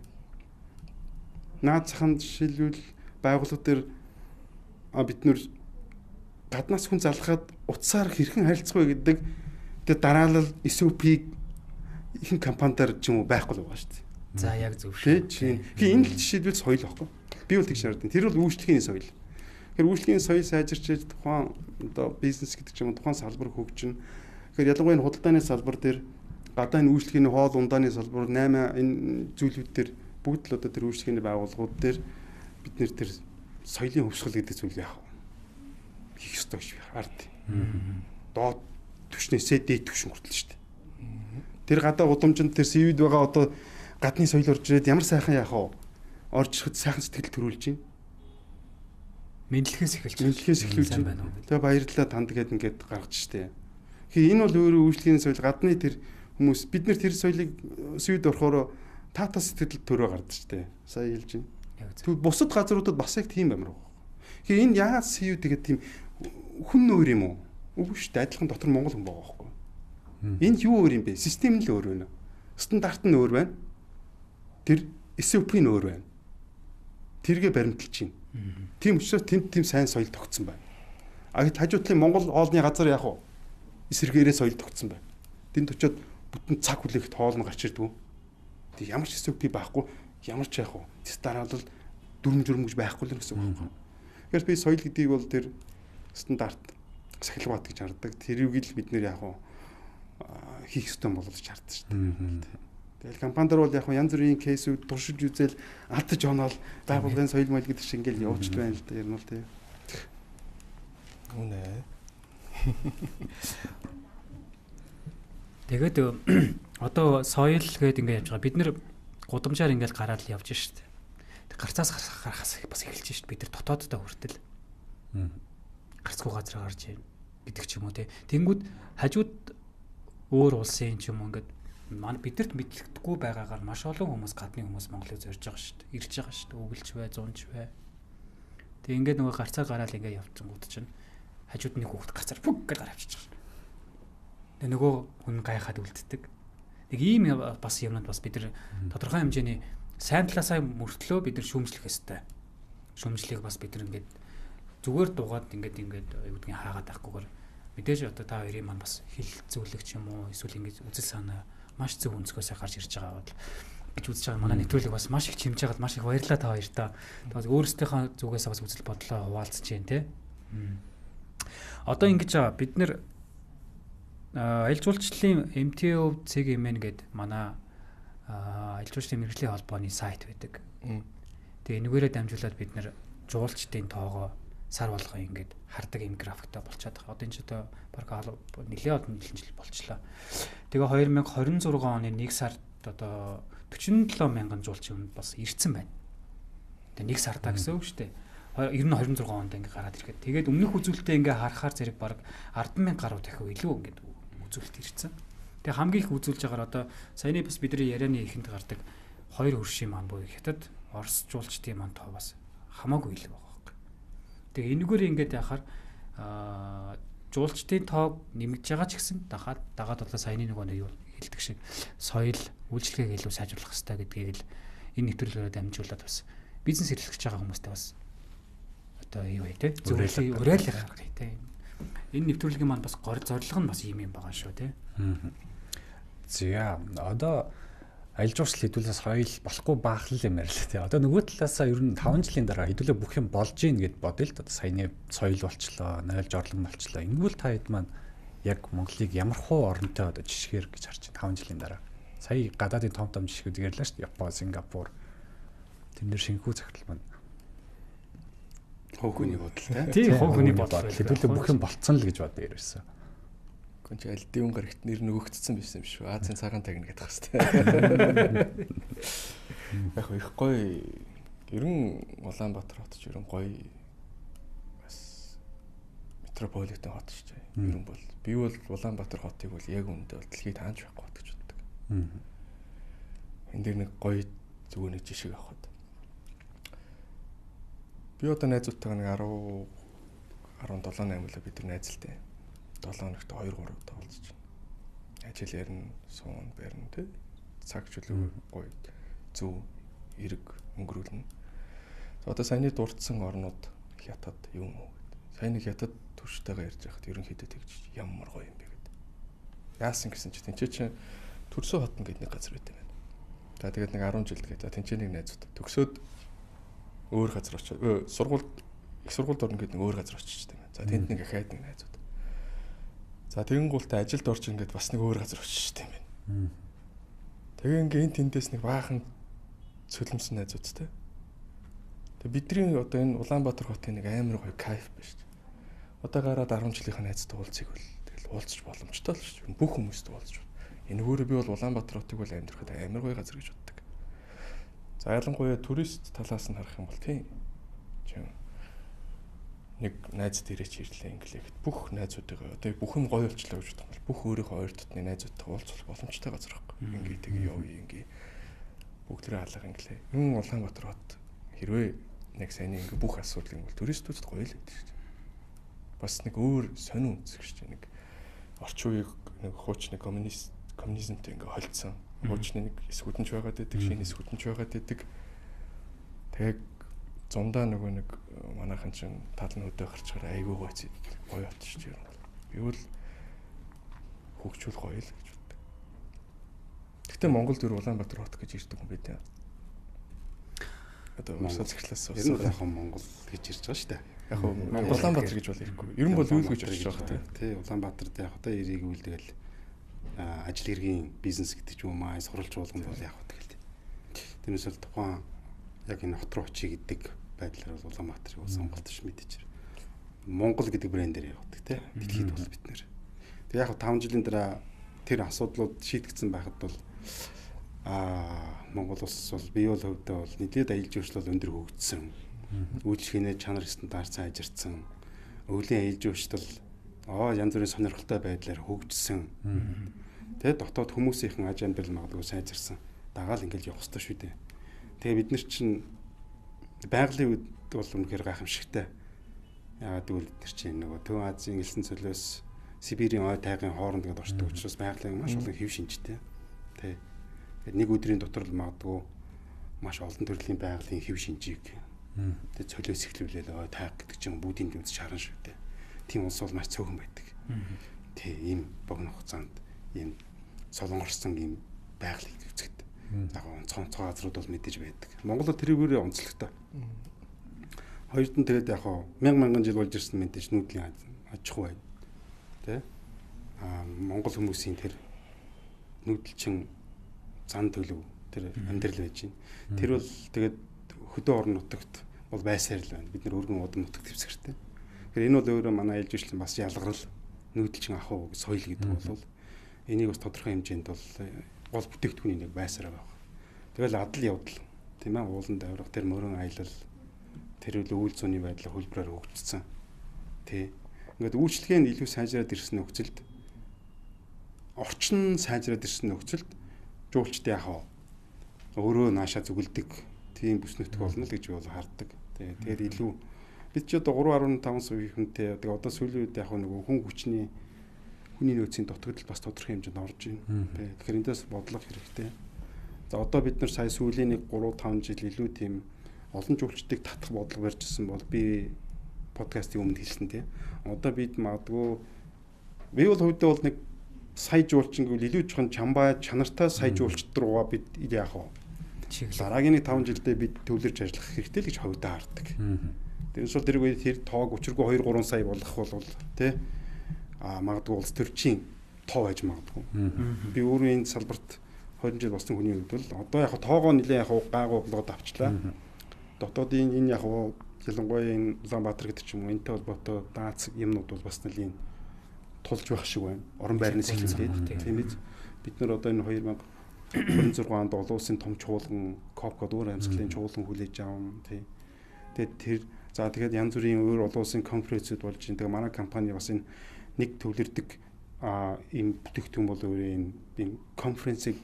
Наад заханд жишээлбэл байгууллага дээр бид нар гаднаас хүн залхаад утсаар хэрхэн харилцах вэ гэдэг тэр дараалал SOP-г ихэнх компанидаар ч юм уу байхгүй л байгаа шүү дээ. За яг зөв шүү. Тэгэхээр энэ л жишээлбэл соёл байхгүй. Би бол тэгж хардаг. Тэр бол үйлчлэгийн соёл. Тэгэхээр үйлчлэгийн соёл сайжирч тухайн одоо бизнес гэдэг ч юм уу тухайн салбар хөгжинэ. Тэгэхээр ялангуяа энэ худалдааны салбар дээр гадаа энэ үйлчлэгийн хоол ундааны салбар 8 энэ зүйлүүд дээр бүгд л одоо тэр үйлчлэгийн байгууллагууд дээр бид нэр тэр соёлын хувьсгал гэдэг зүйл яах вэ? Хийх ёстой гэж би хард. Доод түвшнээсээ дээд түвшин хүртэл шүү дээ. Тэр гадаа гудамжинд тэр CV-д байгаа одоо гадны соёл орж ирээд ямар сайхан яах вэ? Орж ирэхэд сайхан сэтгэл төрүүлж байна. Мэдлэхээс эхэлж байна. Тэгээ баярлалаа танд гээд ингээд гаргаж штэ. Тэгэхээр энэ бол өөрөө үйлчлэгийн соёл гадны тэр хүмүүс бид нар тэр соёлыг CV-д орохоор таата сэтгэл төрөө гардаг штэ. Сая хэлж байна. Тэгвэл бусад газруудад бас яг тийм баймар байна. Тэгэхээр энэ яагаад CV тэгээд тийм хүн өөр юм уу? Үгүй шүү дээ. Адилхан дотор монгол хүн байгаа байхгүй. Энэ юу өөр юм бэ? Систем нь л өөр байна. Стандарт нь өөр байна. Тэр SOP нь өөр байна. Тэргээ баримталж байна. Тийм учраас тэнд тийм сайн соёл тогтсон байна. А гэт хажуу талын Монгол хоолны газар яах вэ? Эсэргээрээ соёл тогтсон байна. Тэнд очиод бүтэн цаг хүлээхэд хоол нь гарч ирдгүү. Тэг ямар ч SOP байхгүй, ямар ч яах вэ? Тэс дараалал дүрм журм гэж байхгүй л гэсэн үг байхгүй. Тэгэхээр би соёл гэдгийг бол тэр стандарт сахилга бат гэж хардаг. Тэрийг л бид нэр яах вэ? Хийх ёстой болов гэж хардаг шүү дээ. Тэгэл компанидэр бол яг янз бүрийн кейсүүд туршиж үзэл алдаж оноол байгууллагын соёл моёл гэдэг шиг ингээл явж байна л да ер нь бол тий. Үнэ. Тэгээд одоо соёл гэдэг ингээд явж байгаа. Бид нэр гудамжаар ингээл гараад л явж штт. Тэг гарцаас гарахаас бас эхэлж штт. Бид нар дотооддоо хүртэл гарцгүй газар гарч ийн гэдэг ч юм уу тий. Тэнгүүд хажууд өөр улсын ч юм уу ингээд манай бидэрт мэдлэгдэхгүй байгаагаар маш олон хүмүүс гадны хүмүүс Монголыг зорж байгаа шүү дээ. Ирж байгаа шүү дээ. Өгөлч бай, зунч бай. Тэг ингээд нөгөө гарцаа гараал ингээд явчихгууд чинь хажууд нэг хүүхэд гарцаар пүг гэж гараа авчиж байгаа. Тэг нөгөө хүн гайхаад үлддэг. Нэг ийм бас юмнууд бас бид нар тодорхой хэмжээний сайн талаасаа мөртлөө бид нар шүүмжлэх ёстой. Шүүмжлэхийг бас бид нар ингээд зүгээр дуугаад ингээд юу гэдгийг хаагаад байхгүйгээр мэдээж одоо та хоёрын маань бас хэл зөвлөх ч юм уу эсвэл ингээд үзэл санаа маш зөв өнцгөөсөө гарч ирж байгаа бол гэж үзэж байгаа. Манай нэвтрүүлэг бас маш их чимж байгаад маш их баярлалаа та хоёртаа. Тэгээс өөрсдийнхөө зүгээс бас үзэл бодлоо хуваалцаж байна те. Одоо ингэж байгаа бид нэр Аялал жуулчлалын MTO CGMN гэдэг манай аялал жуулчлалын мэргэжлийн холбооны сайт байдаг. Тэгээ энэгээрээ дамжуулаад бид нэр жуулчдын тоогоо сар болгон ингээд хардаг юм графиктай болчиход байгаа. Одоо энэ ч одоо баг нэлээд олон жил болчлоо. Тэгээ 2026 оны 1 сард одоо 47 мянган жуулчин бас ирсэн байна. Тэгээ 1 сардаа гэсэн үг шүү дээ. Ер нь 26 онд ингээд гараад ирэхэд. Тэгээд өмнөх үзүүлэлтээ ингээд харахаар зэрэг баг 10,000 гаруй дахин илүү ингээд үзүүлэлт ирсэн. Тэгээ хамгийн их үзүүлж байгаагаар одоо саяны бас бидний ярианы эхэнд гардаг хоёр хөршийн маань буюу Хятад, Орос жуулчдын маань тоо бас хамаагүй илүү байгаа байхгүй. Тэгээ энэгээр ингээд яхаар жуулчдын тоог нэмэгдэж байгаа ч гэсэн дагаад одоо саяны нөгөө нэг юу хэлдэг шиг соёл, үйлчлэгийг илүү сайжруулах хэрэгтэй гэдгийг л энэ нэвтрүүлгээр дамжуулаад бас бизнес эрхлэж байгаа хүмүүстэй бас одоо юу вэ те зөвлөлийг уриалах хэрэгтэй те. Энэ нэвтрүүлгийн маань бас гол зорилго нь бас ийм юм байгаа шүү те. За одоо аялал жуулчлал хэдүүлээ соёл болохгүй баах л юм ярьлаа тий. Одоо нөгөө талаасаа ер нь 5 жилийн дараа хэдүүлээ бүх юм болж гин гэд бодъё л одоо саяны соёл болчлоо, нойлж орлон болчлоо. Ингүүл та хэд маань яг Монголыг ямар хуу оронтой одоо жишгээр гэж харж байна 5 жилийн дараа. Сая гадаадын том том жишгүүд ярьлаа шүү дээ. Япон, Сингапур. Тэрнэр шинэхүү захирал маань хувь хүний бодол тий. Хувь хүний бодол. Хэдүүлээ бүх юм болцсон л гэж бодъё ерөөсөө. Гүн чи аль дэвэн гарагт нэр нөгөөгдсөн байсан юм шүү. Азийн цагаан тагна гэдэг хэвээр. Яг их гоё. Ер нь Улаанбаатар хот ч ер нь гоё бас метрополитен хот шүү дээ. Ер нь бол би бол Улаанбаатар хотыг бол яг үүндээ бол дэлхийд хаанч байхгүй хот гэж боддог. Энд дээр нэг гоё зүгээр нэг жишээ авахад. Би одоо найзуудтайгаа нэг 10 17 8 л бид нар найзалтай. 7 хоногт 2 3 удаа уулзч байна. Ажил ярина, суун, барина тий. Цаг чөлөө гоё зөв эрг өнгөрүүлнэ. Одоо саяны дурдсан орнууд Хятад юм уу гэдэг. Саяны Хятад түвштэйгээ ярьж байхад ерөнхийдөө тэгж ямар гоё юм бэ гэдэг. Яасан гэсэн чи тэнцээ чинь төрсөн хотно гэдэг нэг газар байт юм байна. За тэгээд нэг 10 жил тэгээд за тэнцээ нэг найзууд төгсөөд өөр газар очоод сургуульд их сургуульд орно гэдэг нэг өөр газар очиж тийм. За тэнд нэг ахаад нэг найзууд. За тэгэн гултай ажилд орж ингээд бас нэг өөр газар очиж тийм байна. Тэгээ ингээ энэ тэндээс нэг баахан цөлмсөн найзуудтай. Тэгээ бидний одоо энэ Улаанбаатар хотын нэг амар гоё кайф байна шүү дээ. Одоо гараад 10 жилийнхаа найзтай уулзъя бол тэгэл уулзч боломжтой л шүү дээ. Бүх хүмүүстэй уулзч. Энэгээр би бол Улаанбаатар хотыг бол амьдрахад амар гоё газар гэж боддог. За ялангуяа турист талаас нь харах юм бол тийм. Нэг найз дээрээ ч ирлээ инглээ гэд бүх найзуудыгаа одоо бүх юм гоё болчлоо гэж бодох юм бол бүх өөрийнхөө ойр дотны найзуудтайгаа уулзах боломжтой газар байхгүй. Ингээ тэг явъя ингээ бүгдээрээ алга инглээ. Юун Улаанбаатар хот хэрвээ нэг саяны ингээ бүх асуудал юм бол туристүүдэд гоё л гэдэг шүү дээ. Бас нэг өөр сонин үндэс гэж нэг орчин үеийг нэг хуучны коммунизмтэй ингээ холцсон. Хуучны нэг эсгүүдэнч байгаад байдаг, шинэ эсгүүдэнч байгаад байдаг. Тэгээд зундаа нөгөө нэг манайхан чинь тал нь өдөө гарчгаар айгүй гоё гоё хот шүү дээ. Би бол хөгжүүл гоё л гэж боддог. Гэхдээ Монголд ер Улаанбаатар хот гэж ирдэг юм бэ дээ. Одоо улсаа захирлаас ер нь яг Монгол гэж ирж байгаа шүү дээ. Яг Улаанбаатар гэж бол ирэхгүй. Ер нь бол үйл гэж очиж байгаа тийм. Тий, Улаанбаатарт яг одоо ирийг үйл тэгэл ажил хэргийн бизнес гэдэг ч юм уу, сурвалж болгонд бол яг тэгэл. Тэрнээс л тухайн яг энэ хот руу очие гэдэг байдлаар бол Улаанбаатарыг бол сонголт ш мэдээж. Монгол гэдэг брендээр явдаг тий. Дэлхийд бол бид нэр. Тэг яг 5 жилийн дараа тэр асуудлууд шийдэгдсэн байхад бол Монгол улс бол бие бол хувьдаа бол нэлээд аялал жуулчлал өндөр хөгжсөн. Үйлчлэгээний чанар стандарт сайжирсан. Өвлийн аялал жуулчлал янз бүрийн сонирхолтой байдлаар хөгжсөн. Тэгээд дотоод хүмүүсийнхэн аж амьдрал магадгүй сайжирсан. Дагаал ингээл явах ёстой шүү дээ. Тэгээ бид нар чинь байгалийн үед бол үнэхээр гайхамшигтай. Яагаад гэвэл бид нар чинь нөгөө Төв Азийн элсэн цөлөөс Сибирийн ой тайгын хооронд ингээд оршдог учраас байгалийн маш олон хэв шинжтэй. Тэ. Тэгээд нэг өдрийн дотор л магадгүй маш олон төрлийн байгалийн хэв шинжийг тэг цөлөөс эхлүүлээл ой тайг гэдэг чинь бүгдийн дэмж шаран шүү дээ. Тийм улс бол маш цөөхөн байдаг. Тэ ийм богино хугацаанд ийм солонгорсон ийм байгалыг үзэхэд яг онцгой газрууд бол мэдээж байдаг. Монгол бол тэрүүгээрээ онцлогтой. Хоёрд нь тэгээд яг мянган жил болж ирсэн мэдээж нүүдлийн аж ахуй байна. Тэ? Монгол хүмүүсийн тэр нүүдэлчин зан төлөв тэр амьдрал байж байна. Тэр бол тэгээд хөдөө орон нутагт бол байсаар л байна. Бид нэр өргөн удам нутаг дэвсгэртэй. Тэгэхээр энэ бол өөрөө манай аялал жуулчлалын бас ялгарл нүүдэлчин ахуй соёл гэдэг бол энийг бас тодорхой хэмжээнд бол гол бүтээгдэхүүний нэг байсаар байгаа. Тэгэл адал явдал тийм ууланд авирах тэр мөрөн аялал тэр үл үйл зүйний байдлаа хөлбрөөр хөгжсөн. Тий. Ингээд үйлчлэгээ нь илүү сайжраад ирсэн нөхцөлд орчин сайжраад ирсэн нөхцөлд жуулчд яах вэ? Өөрөө наашаа зүгэлдэг тийм бүс нутг болно л гэж би бол хардаг. Тэгээд илүү бид ч одоо 3.5 сая хүнтэй тэгээ одоо сүүлийн үед яг нөгөө хүн хүчний хүний нөөцийн дутагдал бас тодорхой хэмжээнд орж байна. Тэгэхээр эндээс бодлого хэрэгтэй. За одоо бид нар сая сүүлийн нэг 3-5 жил илүү тийм олон жуулчдыг татах бодлого барьж ирсэн бол би подкастын өмнө хэлсэн тийм. Одоо бид магадгүй би бол хувьдаа бол нэг сая жуулчин гэвэл илүү жоохон чамбай чанартай сая жуулчд руугаа бид яах вэ? Дараагийн нэг 5 жилдээ бид төвлөрч ажиллах хэрэгтэй л гэж хувьдаа хардаг. Тэрнээс бол тэр үе тэр тоог учиргүй 2 3 сая болгох бол тий магадгүй улс төрчийн тоо байж магадгүй. Би өөрөө энэ салбарт 20 жил болсон хүний хувьд бол одоо яг тоогоо нэлээд яг гайгүй болгоод авчлаа. Дотоодын энэ яг ялангуяа энэ Улаанбаатар гэдэг ч юм уу энэтэй холбоотой дац юмнууд бол бас нэлийн тулж байх шиг байна. Орон байрнаас эхлүүлээд тийм биз. Бид нар одоо энэ 2026 онд олон улсын том чуулган КОП гэдэг өөр амьсгалын чуулган хүлээж аван тий. Тэгээд тэр за тэгээд янз бүрийн өөр олон улсын конференцүүд болж байна. Тэгээ манай компани бас энэ нэг төвлөрдөг ийм бүтээгдэхүүн бол өөрөө энэ конференцийг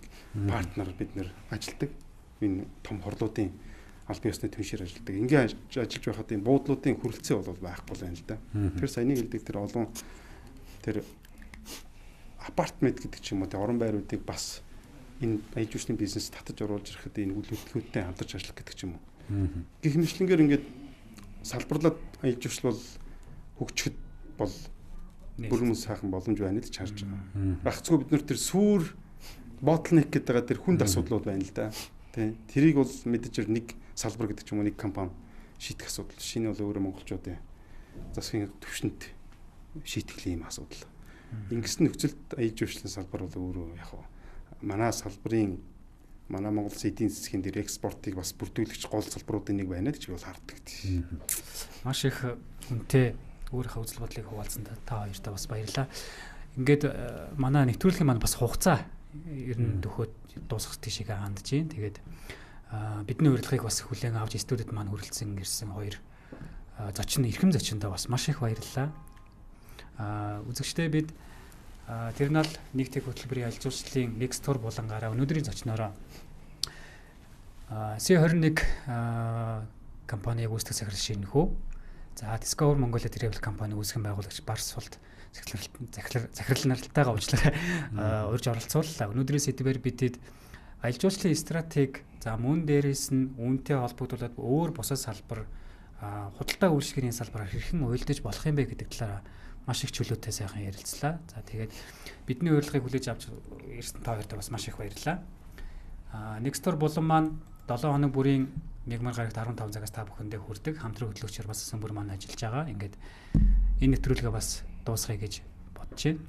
партнер бид нэр ажилдаг. Энэ том хорлоодын аль бие усны түншээр ажилдаг. Ингээ ажиллаж байхад энэ буудлуудын хүрэлцээ бол байхгүй л байна л да. Тэр саяны хэлдэг тэр олон тэр апартмент гэдэг ч юм уу тэр орон байруудыг бас энэ аялал жуулчлалын бизнес татаж оруулж ирэхэд энэ үйл хөдлөлттэй хамтарч ажиллах гэдэг ч юм уу. Гэх мэтлэнгээр ингээд салбарлаад аялал жуулчлал бол хөгжихэд бол бүрэн сайхан боломж байна гэж харж байгаа. Гагцгүй бид нар тэр сүүр bottleneck гэдэг байгаа тэр хүнд асуудлууд байна л да. Тэ. Тэрийг бол мэдээж нэг салбар гэдэг ч юм уу нэг компани шийдэх асуудал. Шинэ бол өөрөө монголчуудын засгийн түвшинд шийтгэлийн юм асуудал. Ингэсэн нөхцөлд аялал жуулчлалын салбар бол өөрөө яг манай салбарын манай Монгол улсын эдийн засгийн дээр экспортыг бас бүрдүүлэгч гол салбаруудын нэг байна гэж би бол хардаг. Маш их үнэтэй өөрийнхөө үзэл бодлыг хуваалцсан та хоёртаа бас баярлалаа. Ингээд манай нэвтрүүлгийн маань бас хугацаа ер нь төхөөд дуусгах тийшээ хандж байна. Тэгээд бидний урилгыг бас хүлээн авч студид маань хүрэлцэн ирсэн хоёр зочин эрхэм зочиндоо бас маш их баярлалаа. Үзэгчдээ бид Терминал 1 тэг хөтөлбөрийн аялал жуулчлалын Next Tour булангаараа өнөөдрийн зочноороо C21 компаниг үүсгэх захирал Шинэхүү. За Discover Mongolia Travel компани үүсгэн байгуулагч Барс султ захирал нартайгаа уучлаарай урьж оролцууллаа. Өнөөдрийн сэдвээр бидэд аялал жуулчлалын стратеги, за мөн дээрээс нь үүнтэй холбогдуулаад өөр бусад салбар худалдаа үйлчилгээний салбараар хэрхэн уялдаж болох юм бэ гэдэг талаараа маш их чөлөөтэй сайхан ярилцлаа. За тэгээд бидний урилгыг хүлээж авч ирсэн та хоёртоо бас маш их баярлалаа. Next Tour булан маань 7 хоног бүрийн мягмар гарагт 15 цагаас та бүхэндээ хүрдэг. Хамтран хөтлөгчөөр бас Сэмбүр маань ажиллаж байгаа. Ингээд энэ нэвтрүүлгээ бас дуусгая гэж бодож байна.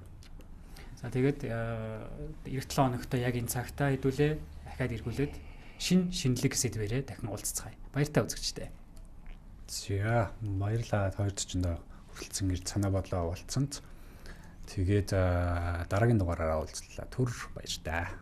За тэгээд эх 7 хоногт яг энэ цагтаа хэдүүлээ дахиад эргүүлээд шинэлэг сэдвэрээ дахин уулзцгаая. Баяртай үзэгчдээ. За баярлалаа хоёр зочиндоо хүрэлцэн ирж санаа бодлоо уулзсанд. Тэгээд дараагийн дугаараараа уулзлаа. Түр баяртай.